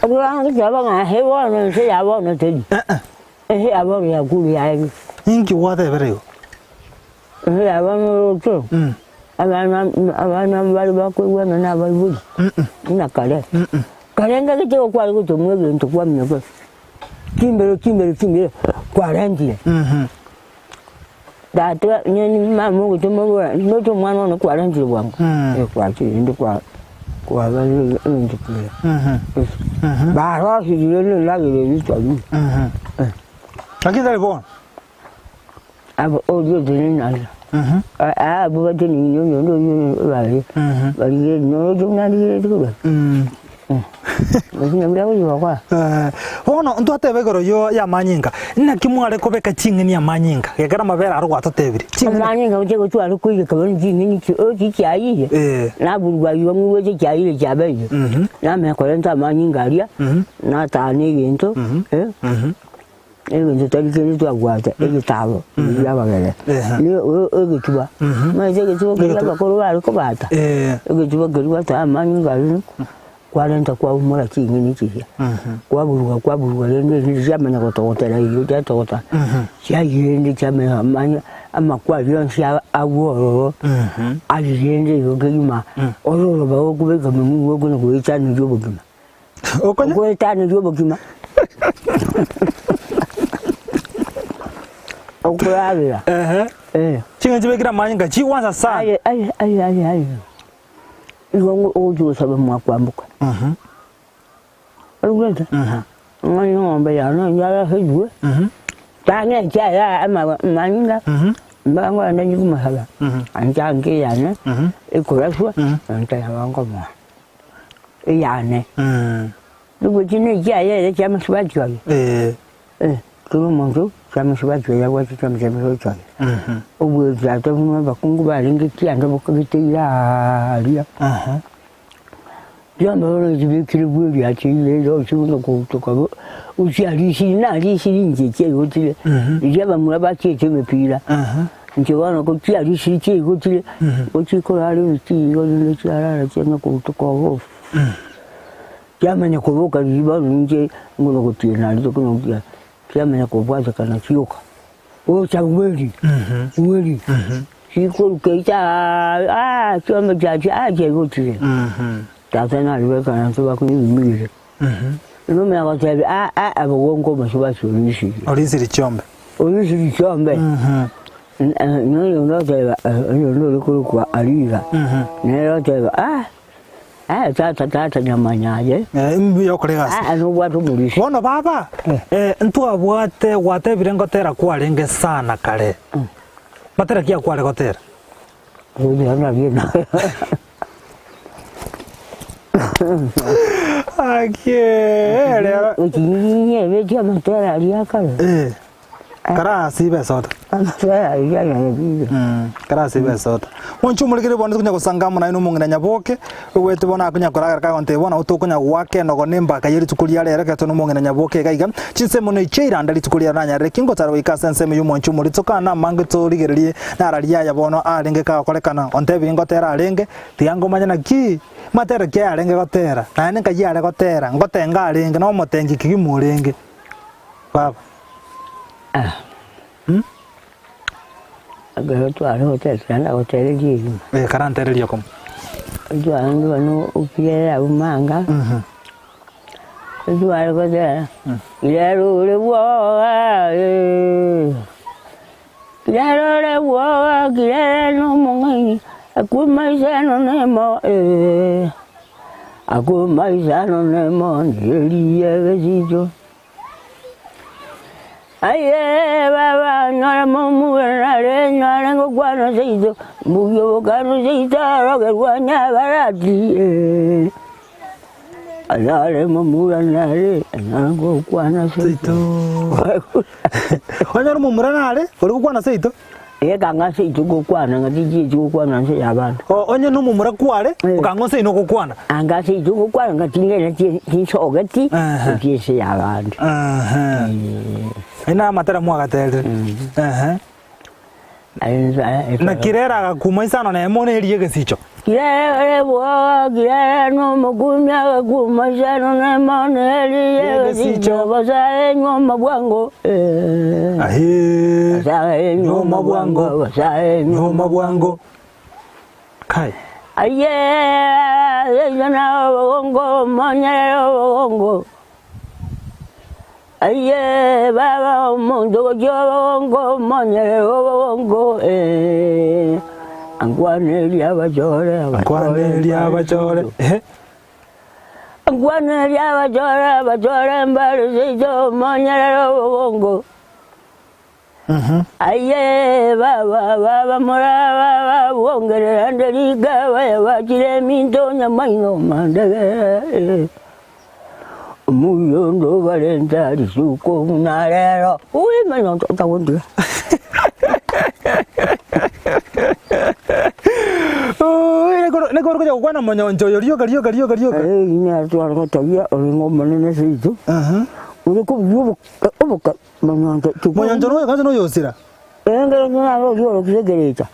Ekero ngoteba ng'a ehe bono ense ya bono teri. Eh eh. Ense ya bono yakure yaerire. Inki gwatebera igo? Ense ya bono oroche, abana abana mbare bakoigwana na abaibori, buna kare. Kare ngaki tiga kware gotomwa egento kwamanya chimbero chimbero chimbero kwarentire. Tata onye mama ogotoma bora ndoche omwana one kwarentire bwango, kwachire rende kwa kwabarire egento keria. Barosirie rende endagera eywo twaria. Lakini tari bono. Abo oria otenene aria, abwo batenenire oyonde oyio baria, barigereria noroche buna arigereretie korwa Lakini mbuya gochia gokora. Bono ntwateba igoro yo y'amanyinga, naki mware kobeka ching'eni amanyinga, gekera amabere aro gwatotebirie, ching'eni. Amanyinga gochia gotwara koiyeka bono ching'eni chi ochi chiayire, naburugwa igo ng'igwete chiayire chiabeire, namanya korenta amanyinga aria, natana egento, Egento tari kende twabwate, egetabo ebi bi'abagere, ne o- egetuba, omanyete egetuba keria abakoro bare kobata, egetuba keria gwatoa amanyinga aria, kwarenta kwaumora ching'eni chiria, kwaburuga kwaburuga rende rinde chiamanya gotogotera igo chiatogota, chiayia rende chiamanya amanya amakwa aria onsi a- agwo ororo, aria rende igo kegima, ororo bagokobeka monwe okona goechaneria obogima. Okonya? Ogoetaneria obogima. Okoragera. Ehe. Eh. Ching'eni chibekire amanyinga chigwansa sana. Aye, aye, aye, aye, aye. Igo ngo- ogochi gosaba mwakwamboka. Origwete? Ng'a eng'ombe yane yaraheirwe. Tang'enche aya ama- amanyinga, mbaka ngogenda nchie komosaba, antange eyane, ekoraswa, nanteba nkomoa. eyane. Nigo ne echiaye ere chiamosubati oye. Eh, kera omonto chiamosubati oye abwate chiombe chiamosubati oye. Obwechato buna abakungu barenge kianda bokagete ira aria. Chiombe bono chibekire bweri ase ire orosie buna kogotoka bo, ochiarisirie narisirie inche chiaigotire, riria abamura bachiete emepira. Inche bono ko chiarisirie chiaigotire, gochikorara ebitii igo rinde chiarara chianya kobutoka obo. Chiamanya koboka riria bono inche ngona gotiena aria tokonya gotiena, chiamanya kobwatekana chioka, gocha bweri, bweri, chikoruka echa chiombe chiachia aa chiaigotire. Tata naribeka nainche bakonya ebimigire. Inwe omanya gotebia aa aa abogonko omosubati orisirie. Orisirie chiombe. Orisirie chiombe. Noyo onde oteba oyo onde ore korokwa Ariga, nere oteba aa aa tata tata nyamanya aye. Mbuya okore egasi. Aa nobwate omorisia. Bono baba, ntwabwate gwatebire ngotera kwarenge sana kare. Matera ki akware gotera? Aki rero. Ochinyebeti amatera aria akare. Eh. Karasibe esota. Amatera aria ayarabire. Karasibe esota. Monche omorekere bono tokonya gosanga amo naye na omong'ina Nyaboke, ogwete bono akonya koragera kagontebia bono nabo tokonya goaka enogo na embaka ye rituko ria rero ekero tore na omong'ina Nyaboke iga iga. Chinsemo na echi eiranda rituko ria rero nanyarire ki ngotara goika ase ensemo y'omwanchi omorito tokane amange torigererie nararia aya bono arenge kagokorekana. Ontebirie ngotera arenge, tiga ngomanye naki matera ki ayarenge gotera, naende nkai are gotera, ngotenga arenge, na omotengi kegima orenge. Baba. Ekero tware gotera nagotereria erimo. Eh, karantereria okomo. Tware bono okirere abwo manga, tware gotera, rero ore bwoga eh, rero ore bwoga kirere na omong'aini. Akuma isano nemo eh, akuma isano nemo ndirie egesicho. Aye baba nyora momura nare nyore ngokwana seito, mbuya obokano seito arogerwa nyabarati eh. Anyare momura nare anyare ngokwana seito. Onyore momura nare ore gokwana seito. Egekanga ase intwe gokwana ng'a tichieti gokwana nse y'abanto. O- Onye nomomura kware, Eh. okang'a ase inwe gokwana. Anga ase intwe gokwana ng'a ting'ina chi- chinsogeti Ehe. gochia ense y'abanto. Ehe. Aye na amatera mwagaterire. Ehe. Aye nsa- Naki rero agakuma isano na emo neria egesicho. Kirere bwoga kirere nomokumia agakuma isano na emo neria egesicho basae nyoma bwango eh. Ahe. Basae nyoma bwango basae Nyoma bwango. Kai. Aye na obogongo monyerere obogongo Aye baba omonto gochia obogongo omonyerere obogongo eh, Ankwanerie abachore Ankwanerie abachore eh. Ankwanerie abachore abachore mbare seito omonyerere obogongo Aye baba baba moraba babwongerera nde rika baya bachire eminto nyamaino mandege omoyondo barenta risuko buna rero ui manyonto otagontiga. Naki ore konya gokwana monyoncho oyo rioka rioka rioka rioka. Eh, ine tware gotogia orenge omonene seito ore kobugia oboka oboka Monyoncho tikori. Monyoncho noyo kwanza noyo osira. Engero naro oria orokire ekerecha.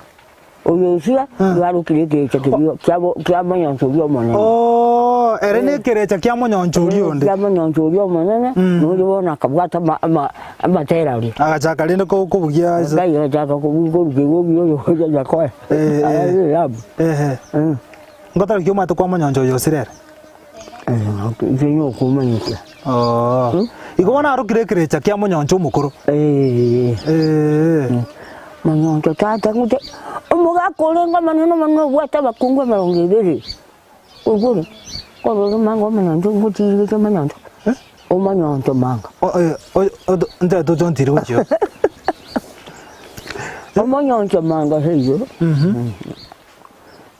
Oyo osira nigo arokire ekerecha keria kiabo kia monyoncho oria omonene. Oo, ere nekerecha kia monyoncho oria onde. Kia monyoncho oria omonene, noria bono akabwata ama ama amatera aria. Agachaka rende ko- kobugia ase. Ngai agachaka kobugia koruta igo obuya oyo gocha Nyakoe. Eh, eh. Arabe. Ehe. Ngotari ki omanyete kwa monyoncho oyo osira ere? Inche nokomanyete. Oo. Igo bono arokire ekerecha kia monyoncho omokoro. Eh. Ee. Monyoncho tata ng'ute omogaka orenge omonene mono obwate abakungu emerongo ebere. Oigure, korwa ore manga omonyoncho ngotiirigete omonyoncho. Omonyoncho manga. O- eh, oyo- oto- nte tochontire gochia. Omonyoncho manga seiyo.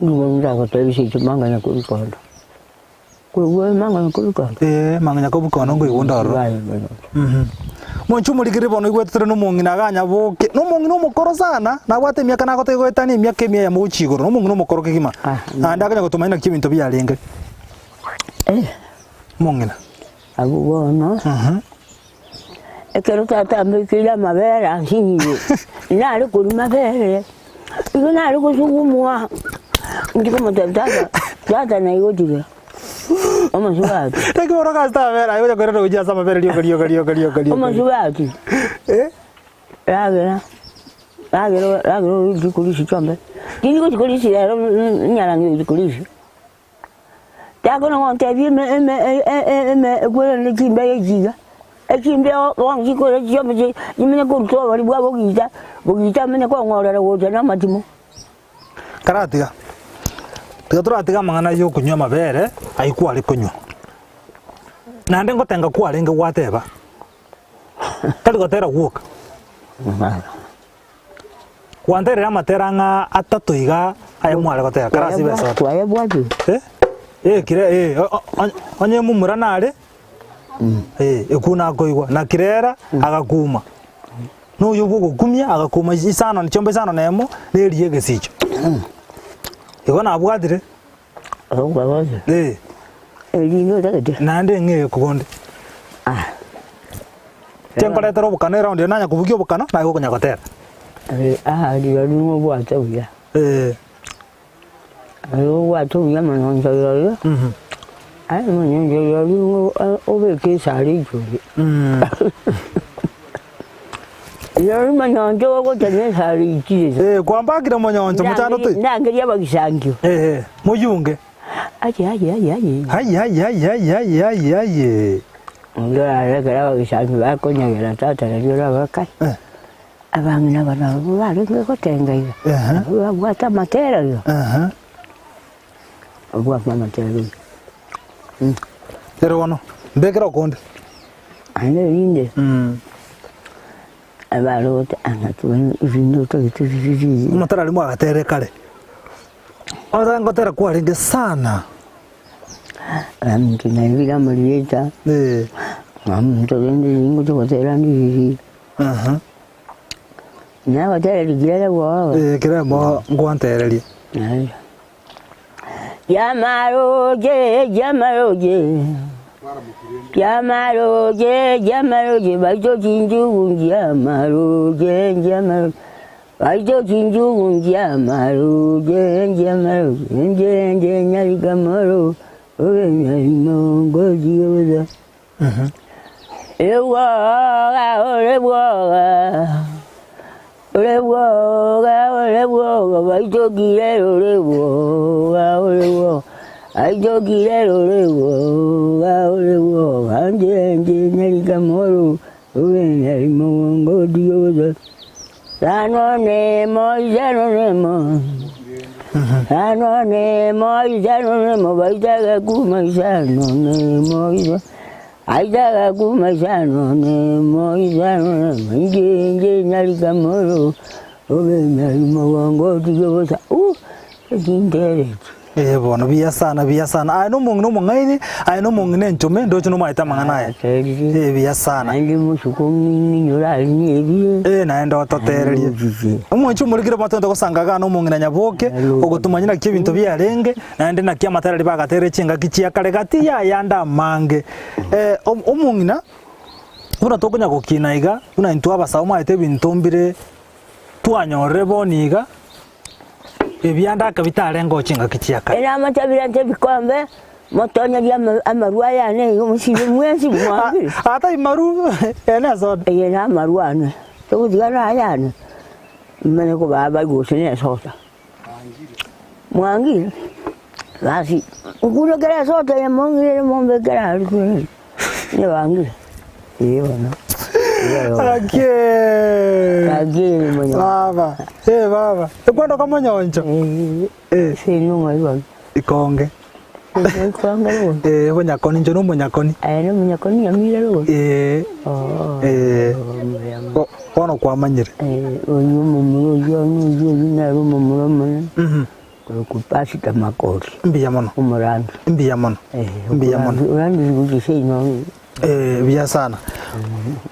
Nigo ndagotebia seito mang'ana kobikondo. Koigwa mang'ana kobikondo. Ee, mang'ana kobikondo nkoigwa onde ororo. Bai mang'ana. Mhm. Monche omorikire bono oigwete tore nomong'ina iga anyaboke, nomong'ina omokoro sana, nabwate emiaka nagoteba goetania emiaka emia eyemo gochia igoro, nomong'ina omokoro kegima. Ah. Naende akanya gotomanya naki ebinto biarenge. Eh. Omong'ina. Abwo bono. Mhm. Ekero tata ambekeire amabere ansinyire, nare korwa mabere, igo nare gosugumwa, inche komotebia tata, tata naigotire, omosubati. Naki bono okasete amabere aye onya koirana gochia ase amabere rioka rioka rioka rioka rioka. Omosubati, Eh? ragera, ragera ragera ochi korisia chiombe, tindi gochi korisia rero nyarangi gochi korisia. Takona gontebia ime ime ime ekwerende chimbeyo echi iga, echimbeo bono chikore chiombe chi chimanye koruta obori bwa bogiita, bogiita amanye kong'orera gocha na amatimo. Karatiga, tiga toratiga amang'ana ya okonywa amabere ayio kware konywa. Naende ngotenga kwarenge gwateba, tari gotera gwoka. Gwanterire amatera ng'a atato iga aye mware gotera kare ase ebesoto. Twayebwatire. Eh, eh, kire eh, o- o- onye- onye momura nare, eh, ekwo nakoigwa, na kirera agakuma. Na oyio bwa ogokumia agakuma is- isano chiombe isano na emo, na eria egesicho. Igo nabwatire, Okwabote. eh, Erinde otagete. naende ng'ee konde. Ah. Tinkoretera obokano eraundi eye nanya kobugia obokano naye gokonya gotera. Aa rirorio nigo obwate buya. Eh. Nigo obwate buya mono inche rirorio, aye mono inche rirorio nigo obeke esare igoro. Rirorio monyoncho ogocha na esare ichire. Eh, kwambakire monyoncho mochando toi. Ndangerie abagisangio. Eh, moyunge. Aye aye aye aye. Aye aye aye aye aye aye aye. Ndorare ekero abagisani bakonyegera tata nario orabakae. Eh. Abang'ina aba nabwo barenge gotenga iga, nabwo babwate amatera iga, babwate amatera iga. Ere bono, mbekere okonde. Naende erinde, abare gote ang'aki bono erinde otagete ririri. Amatera aria mwagatere kare, ogotera ngotera kwarenge sana. Omonto naebire amarieta, omonto rende ningocha gotera ndiriri. Nagotera rigiya bwogo. Ee, kera mo ngwantererie. Jamaroche, jamaroche, jamaroche, jamaroche, baito chinjugu jamaroche, jamaroche, baito chinjugu jamaroche, jamaroche, nje nje nyarikamoro, obe nyarimo ngoji Ore bwoga, ore bwoga, ore bwoga, ore bwoga, baitokire ore bwoga, ore bwoga, baitokire ore bwoga, ore bwoga, nje nje nyarikamoro, obe nyarimo ngoji Sano nemo, sano nemo, sano nemo, sano nemo, baitaga kuma sano nemo, aitaga kuma sano nemo, sano nemo, nje nje nyarikamoro, obe nyarimo ngoji uh, ekintereti. Ee bono, buya sana, buya sana. Aye nomong'ina omong'aini, aye nomong'ina enchome, ndoche nomaete amang'ana aya. Ee, buya sana. Naende mosuko ng'inyore aria nebire. Ee, naende ototererie. Omwanchi omorikire motoete gosanga igaa nomong'ina Nyaboke, ogotomanya naki ebinto biarenge, naende naki amatera aria bagaterire chingaki chia kare gati y'ayande amange. Eh, omong'ina, buna tokonya gokina iga, buna intwe abasae omaete ebinto mbire twanyorire bono iga, Ebianda ake bitarengeo chingaki chia kare. Ere amatabire ase ebikombe, motonyerie amarwa aya ane iga mosibe mwensi mwangire. Aa tai maru, eye nesoda. Eye namarwa ane, togotiga naya ane, manye kobaa baigwe gose nesoda. Mwangire, basi nkunekere esoda eye mong'irere mombekere aria kere. Nibangire, ee bono. Gaki Gaki baba, eh baba, ekwenda okamonyoncho. Eh. Sino ng'ai Ikonge. Ikonge rogo. Eh, obonyakoni, inche nomonyakoni. Aye nomonyakoni nyamira rogo. Eh. Oh. Eh. Bono kwamanyire. Eh, oyo omomura oyio oyio oyio nere omomura omonene. Mhm. Korokwa Pastor Makori. Mbuya mono. Omorandi. Mbuya mono. Mbuya mono. Orandi gochia seino. Eh, buya sana.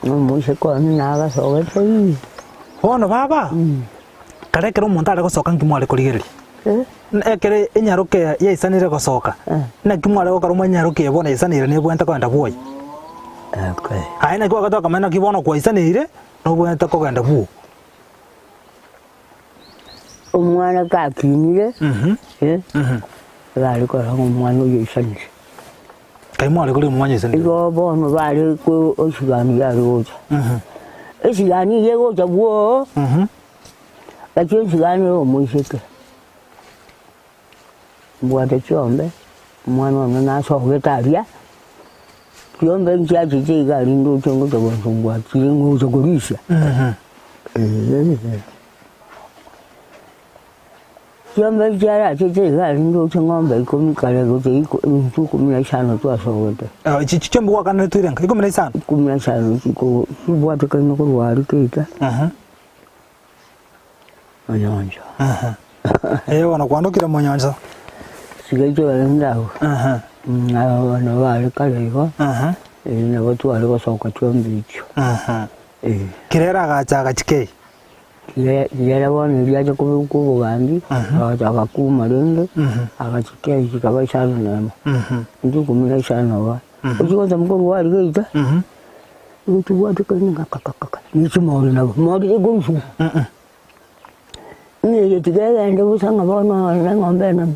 Omoiseke one nagasogete ii. Bono baba, kare ekero omonto are gosoka nki mware korigereria? Ekero enyaroke yaisanire gosoka, naki mware gokora omanye enyaroke eye bono yaisaneire nebwenerete kogenda bwoye? Okay. Aye naki gwagete okamanya naki bono kwaisaneire, nobwenerete kogenda bwoo. Omwana gakinire, bare korora ng'a omwana oyo oisanire. Kai mware korora omwana oisanire? Igo bono bare ko esigani yare gocha. Esigani eye egocha bwoo, gachia esigani ya omoiseke, mbwate chiombe, omwana one nasogete aria, chiombe nchiachete iga aria ndoche ngocha gocha mbwatire ngocha korisia. Chiombe chiarachete iga aria ndoche ng'ombe ikomi kare gocha iko intwe ikomi na isano twasogete. Ah, chi chiombe gwakaneretwe irenga? Ikomi na isano? Ikomi na isano chiko chibwatekaine korwa aria geita. Monyoncho. Ee bono kwandokire monyoncho. Chigaito rende agwo. Aba bono bare kare igo, nabo tware gosoka chiombe echio. Kera ere agacha agachika eye. Kera bono erio acha kobekwa obogambi, agacha agakuma rende, agachika eye chikaba isano na emo. Intwe ikomi na isano iga. Ochia gocha korwa aria geita, igo tobwate ng'a kakakaka, ne chimori nabo, mori tekorusigwa. Ng'a eye tiga egende bosa ng'a bono na eng'ombe enene.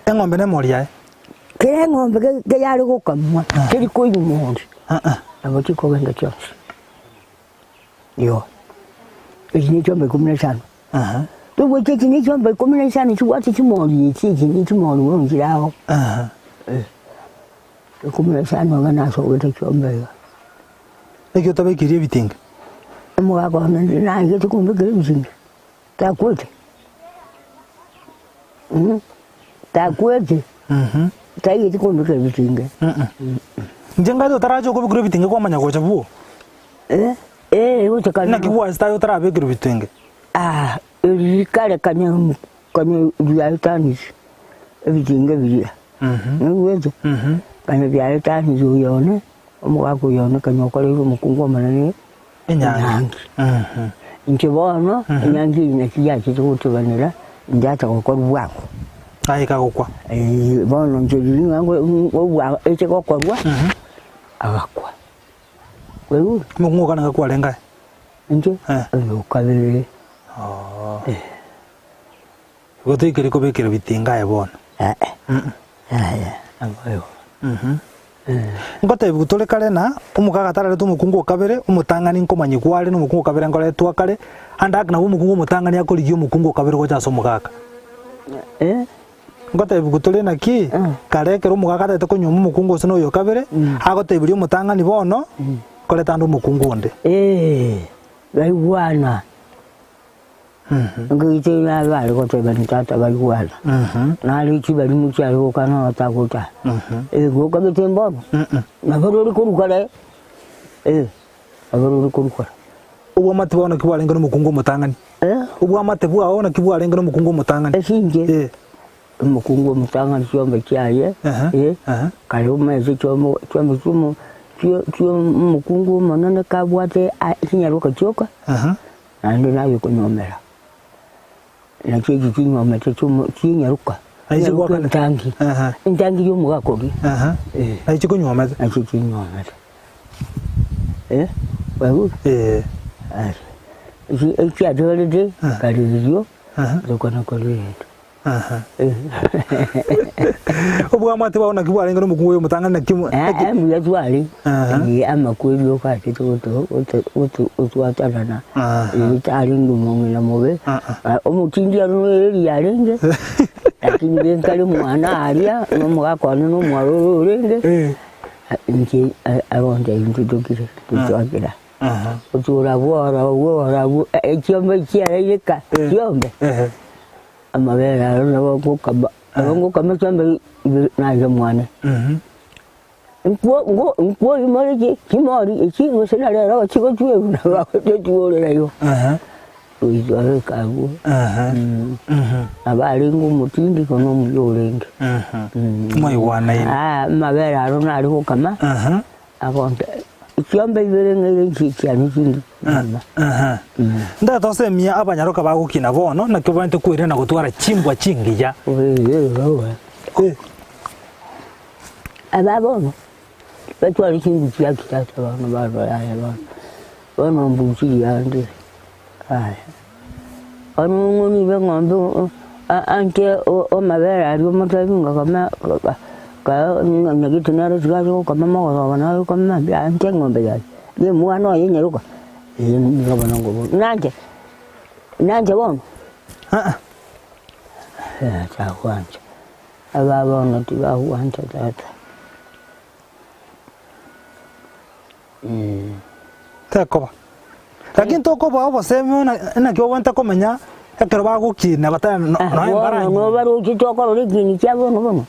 Eng'ombe nemori yaye. Kera eng'ombe keyare gokamwa, teri koigwa mori, nabo chikogenda chionsi. Igo, echi ne chiombe ikomi na isano. Tobwate echi ne chiombe ikomi na isano chibwate chimori echi echi ne chimori bono chire ao. Ikomi na isano iga nasogete chiombe iga. Ekio otabekeire ebitinge? Omogaka one ndi naigete kombekera ebisinge, takwete takwete, taigeti kombekera ebitinge. Inche ngaete otaracha okobekerwa ebitinge kwamanya gocha bwoo? Eh, eh, gocha kare. Naki gwachete aye otarabekerwa ebitinge? Ah, eri kare kanya kanya biaetanire ebitinge biria, noigwete? Kanya biaetanire oyo one, omogaka oyo one kanya okoreire omokungu omonene enyangi. Inche bono, enyangi eyio naki yachete gotebanera, indacha gokorwa bwango. Aye ekagokwa. Eh, bono inche riria ng'a ngo- ngo- eche gokorwa, agakwa. Kwaigure? Omokungu okane ng'a kwarenge aye? Inche? Eh. Oyo okabere. Oo. Eh. Igo toikeri kobekera ebitinga aye bono. Eh, yaya, naboigo. Ngotebiwa tore kare na omogaka atararete omokungu o kabere, omotang'ani nkomanyigwa are na omokungu o kabere nkoretwa kare, ande ake nabo omokungu omotang'ani akorigia omokungu o kabere gocha ase omogaka. Eh? Ngotebiwa tore naki, kare ekero omogaka atagete konyuoma omokungu gose na oyo o kabere, agotebiria omotang'ani bono, koreta ande omokungu onde. Eh, baigwana. Ngoite nabare gotebani tata baigwana, nare chibarimu chiare gokana otagocha. Eh, gokagete mbono, nabo rori korwa kare, eh, nabo rori korwa kare. Obwamate bwao naki bwarenge nomokungu omotang'ani? Eh? Obwamate bwao naki bwarenge nomokungu omotang'ani? Esinche, Eh. omokungu omotang'ani chiombe chiaye, Aha, eh, aha. kare omanyete chiombe chiombe chiomo chio chio omokungu omonene kabwate a chinyaroka chioka. Aha. Naende naye okonyuomera, nachi echi chinyuomete chiomo chinyaruka, Naye chinyaruka chigwakana. entangi, Aha. entangi ya omogaka oria, Aha. eh, Naye chikonyuomete. nachi chinyuomete. Eh, kwaigure? Eh. Aya, echi echiatigarete kare ririo, Aha. tokona korenda. Obwamate bwao naki bwarenge nomokungu oyo omotang'ani naki mo- naki- Eh, mbuya tware Aha. Eh, amakweri oka achete goto- goto- goto- gotwatanana Aha. Eh, tarenge omong'ina mobe Ah, Ah, omotindi aro eri yarenge lakini genkare mwana aria na omogaka one na omwaro oro orenge Eh. Ah, inche eh, agontebia intwe tokire totwakera Aha. otura bworo bworo abwo eh, chiombe chiaraire ka Eh. chiombe Ehe. Amabere aro nabo ngokama, nabo ngokama chiombe ibere naye mwane. Nkwo nko nkwoimore chi chimori echi gose na rero chigochwerwa nabo bagochichworera igo. Goika abwo nabo arenge omotindi kono omuya orenge. Mwaigwanaine. Amabere aro nare gokama. Agonte chiombe ibere ng'aire inche chiane chinde mama. Ndete osemie abanyaroka bagokina bono, naki obwenerete kwerina na gotwara chimbwa chingiya. Eh. Aba bono batware chimbu chia kisasa bono bono yaya bono bono mbuchiri yande yaya. Bono ng'o nibe eng'ombe anche amabere aria omotebi ng'a kama Kaa nyagete nere tiga ache gokama mogoroba nare gokama mambia anche eng'ombe yaye, na omwana oye nyaroka, eh nigo bono nkobora, nanche, nanche bono? Aa. Eh, tagwancha, aba bono tibagwancha tata. Tekoba. Lakini tokobaa obosemi buna naki obwenerete komenya ekero bagokina batari no- nonya Bono mbaranywa. nobaroche tokorora ekieni kia bono bono,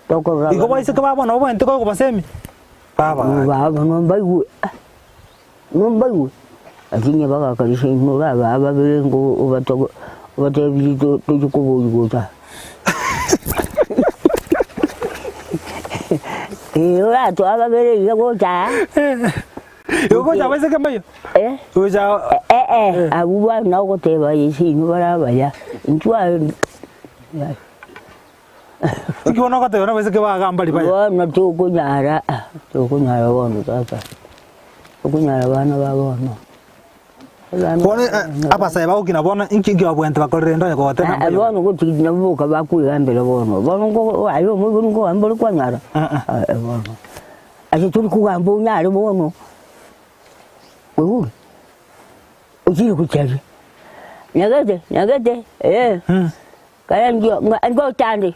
tokorora Igo abana. baiseke ba bono obwenerete koigwa obosemi, baba gaki. Baba nombaigwe, ah, nombaigwe, lakini abagakarisia inwe orabaa babere ngo obatogo obatebirie to tochie koboria gocha. Ee, oratoa babere iga gocha aa. Igo gocha abaiseke mbayo? Eh? Gocha Eh, eh, abwo bana ogoteba ase inwe bare abaya, intwe aye Inki bono ogoteba nabaiseke baga mbari baya? Bono tokonyara, tokonyara bono tata, tokonyara bana ba bono. Bono abasae bagokina bono inki inki babwenerete bakorere rende onye kogoteba Ah, mbuya bono gochi nabo boka bakwegambera bono, bono nko aye omoibori nkogamba ore kwanyara? Ah, eh, bono. Ase tori kogamba onyare bono, oigure? Ochire gocharia, nyagete nyagete eh, kare ndio nga ngochande,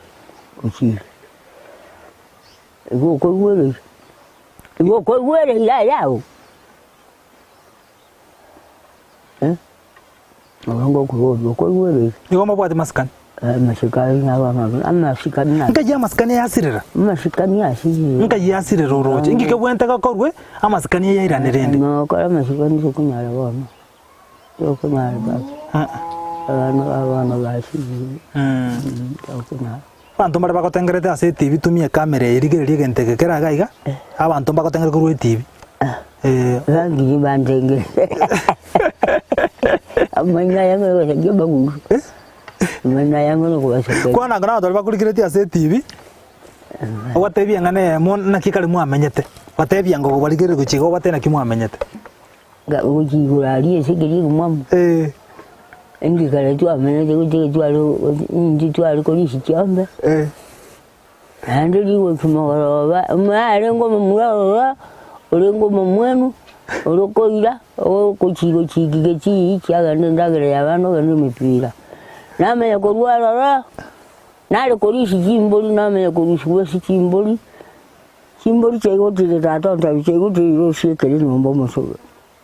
ochire. Igo okoigwera iga, igo okoigwera iga ayago. Eh, nabo ngokoboria okoigwera iga. Nigo mobwate masikani. Amasikani nabana amasikani na Nkai amasikani ayasirera? Amasikani asirire. Nkai asirera oroche? Inki kebwente gakorwe amasikani ayairane rende? Nokora amasikani tokonyara bono, tokonyara baba. Abana ba bono basirire, tokonyara. Abanto mbare bagotengerete ase etibi tumia ekamera eye rigereria egento eke kere iga iga, abanto mbagotengere korwa etibi. Eh. Bangire bantengerete. Amang'ina aya ngogosakia amaguru. Amang'ina aya ngogosakia. Kwana anga nabanto baria bakorigeretie ase etibi, obatebie eng'ana eyemo naki kare mwamenyete, batebie ango kobarigereria gochia iga obatebie naki mwamenyete. Gochia igoro aria ase ekeria ekemwamu, Eh. inki kare twamenyete gochia tware inche tware korisia chiombe, Eh. naende rigochia mogoroba, omoyo arenge omomura ororo, orenge omomwenu, ore okoira, ogochia gochia gechii chiagenda endagera ya abana ogenda emepira. Namanya korwa ororo, nare korisia chimbori namanya korusiwa ase chimbori. Chimbori chiaigotire tata ontebi chiaigotire osiekere nyomba omosobe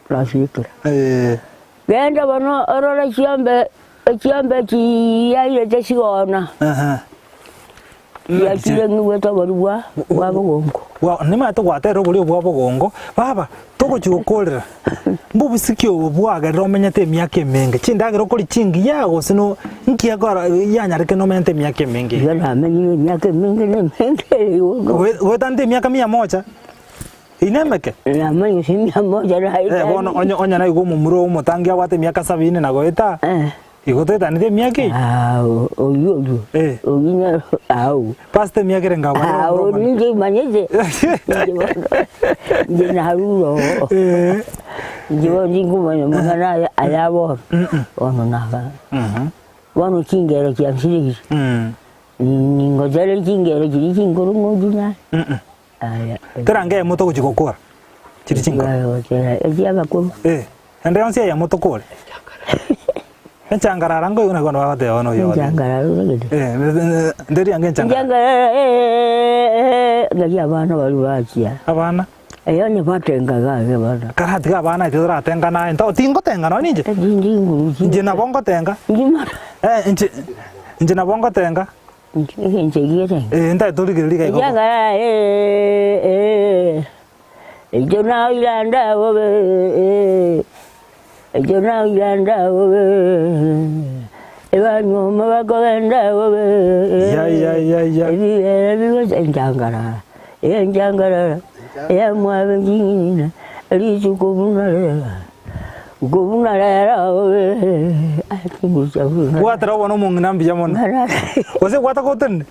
nasiekera. Genda bono orore chiombe echiombe chiairete chigona chiachire ng'igwete obori bwa bwa bogongo. Bwa nimanyete gwaterire obori obwo bwa bogongo, baba togochia gokorera mbobisi ki obo bwagerire omenyete emiaka emenge, chindagera okoria chingiya gose no nki ekora yanyarekire nomenyete emiaka emenge iga? Iga namenyire emiaka emenge na emenge ere igoro. Goe- Goetante emiaka mia moja, eyio nemeke? Namanya gose mia moja Eh, bono naetanie. onye onye naigwa omomura oo omotangi abwate emiaka sabini na goeta, Eh. igo toetaneti emiaka eyio? Ah, oyio oyio. Eh. Oyio nero au. Pastor emiaka ere ngabwo nere Au omomura omonene. ninche imanyete. Inche bono inche narure oo. Eh. Inche bono tinkomanya amang'ana aya aya bono. Bono naba. Bono chingero chiansireire. Ningotere chingero chiria chinkoro ng'ochi naye. Aya. Tera ng'emo togochia gokora chiria chinkoro. Gotera echiabakoro. Eh, ende yonsi eyemo tokore. Enchangarara nkoigwa naki bono bagoteba bono oyo ogoteba. Enchangarara oragete. Eh, nderi ange enchangarara. Enchangarara eh, ng'aki abana baria bachia. Abana? Eyo onye batengaga age bana. Karatiga abana intwe toratenga naye nto tingotenga nonye ninche. Tindi nguru chi. Inche nabo ngotenga. Inche Eh, inche inche nabo ngotenga. Inche egetenge. Eh, ntaete torigereria iga igo. Enchangarara eh, eh, Ekio nairanda bobe eh, Ekio nairanda bobe Ebanyuoma bakogenda bobe Ya, ya, ya, ya. Ebigera bigocha enchangarara enchangarara eyamwabe ching'ina rituko buna rero ko buna rero bobe atingocha buna Bwatera obono omong'ina mbuya mono. Gose bwata gotenene?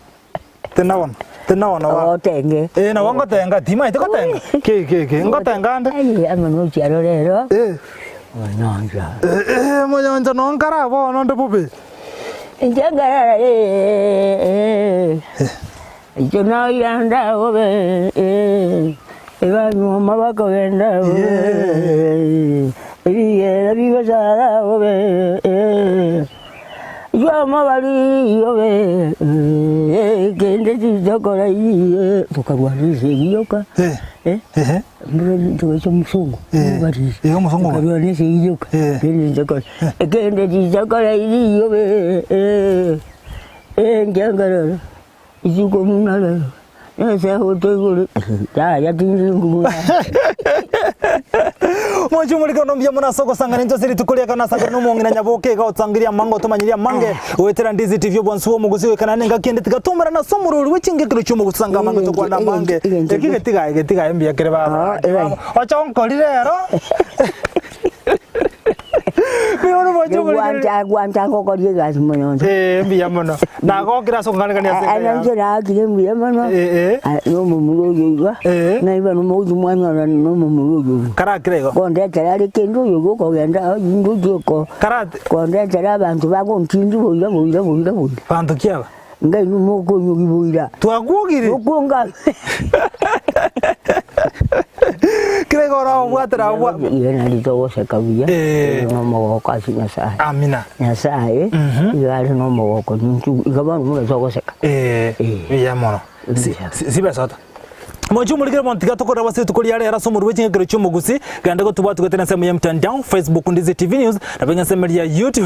Tena bono, tena bono ba. Otenge. Eh, nabo ngotenga, timaeti gotenga. Ki, ki, ki, ngotenga ande. Aye, amo nochiaro rero. Eh. Onyoncha. Eh, eh, monyoncha nonkara bono onde bobe. Inche nkarara eh, eh. Inche noiranda bobe eh. Ebanyuoma bakogenda bobe. Ebigera bigosara bobe eh. Y'omobari obe kende titokora iye tokarwana esegi yoka Eh. eh Ehe. mbura togacha omusongo Eh. omobari Eh, omusongo obo. tokarwana esegi yoka Eh. kende titokora kende titokora iye obe eh eh nkiangarora Isiko buna rero, nese gotoigure, yaya tindi nguru. Mwanchi omorikano nombuya mono ase ogosangana intwe ase rituko riaka nasangana nomong'ina nyaboke iga otsangeria amange otomanyeria amange goetera Ndizi TV obwansu bw'omogusi goikana nengaki ende tiga twaumerana ase omorori bwe chingekero chi'omogusanga amange tokwana amange eki getigaye getigaye mbuya kere baba ocha onkori rero Mbuya mwanche omorikano Gwancha gwancha ngokoria egasi moyonso. Eh, mbuya mono nagokire ase okong'arekania ase enka Ana yao inche naakire mbuya mono. Eh, eh. Ah, nomomura oyo iga. Eh. Naiba nomogusu mwanyora nomomura oyo iga. Karakire igo Kondetera are kende oyo iga okogenda inde ochie oko karate kondetera abanto bagontindi boira boira boira boira. banto ki aba Ngai inwe mokonyogia boira. Twakwogire. Mokwonga. Kera igo orabwatera abwa. Iga nari togoseka buya. Eh. Ore nomogoko ase Nyasaye. Amina. Nyasaye iga are nomogoko ninchu iga bono buna togoseka. Eh. Eh. Buya mono. Si- Buya. si- Sibesota. Mochie omorikere bono tiga tokorere ase rituko ria rero ase omorwoti bwe ching'ekero chi'omogusi, genda gotubwatugete nensemo ya mtandao, Facebook Ndizi TV News, nabo ing'ensemeri ya YouTube.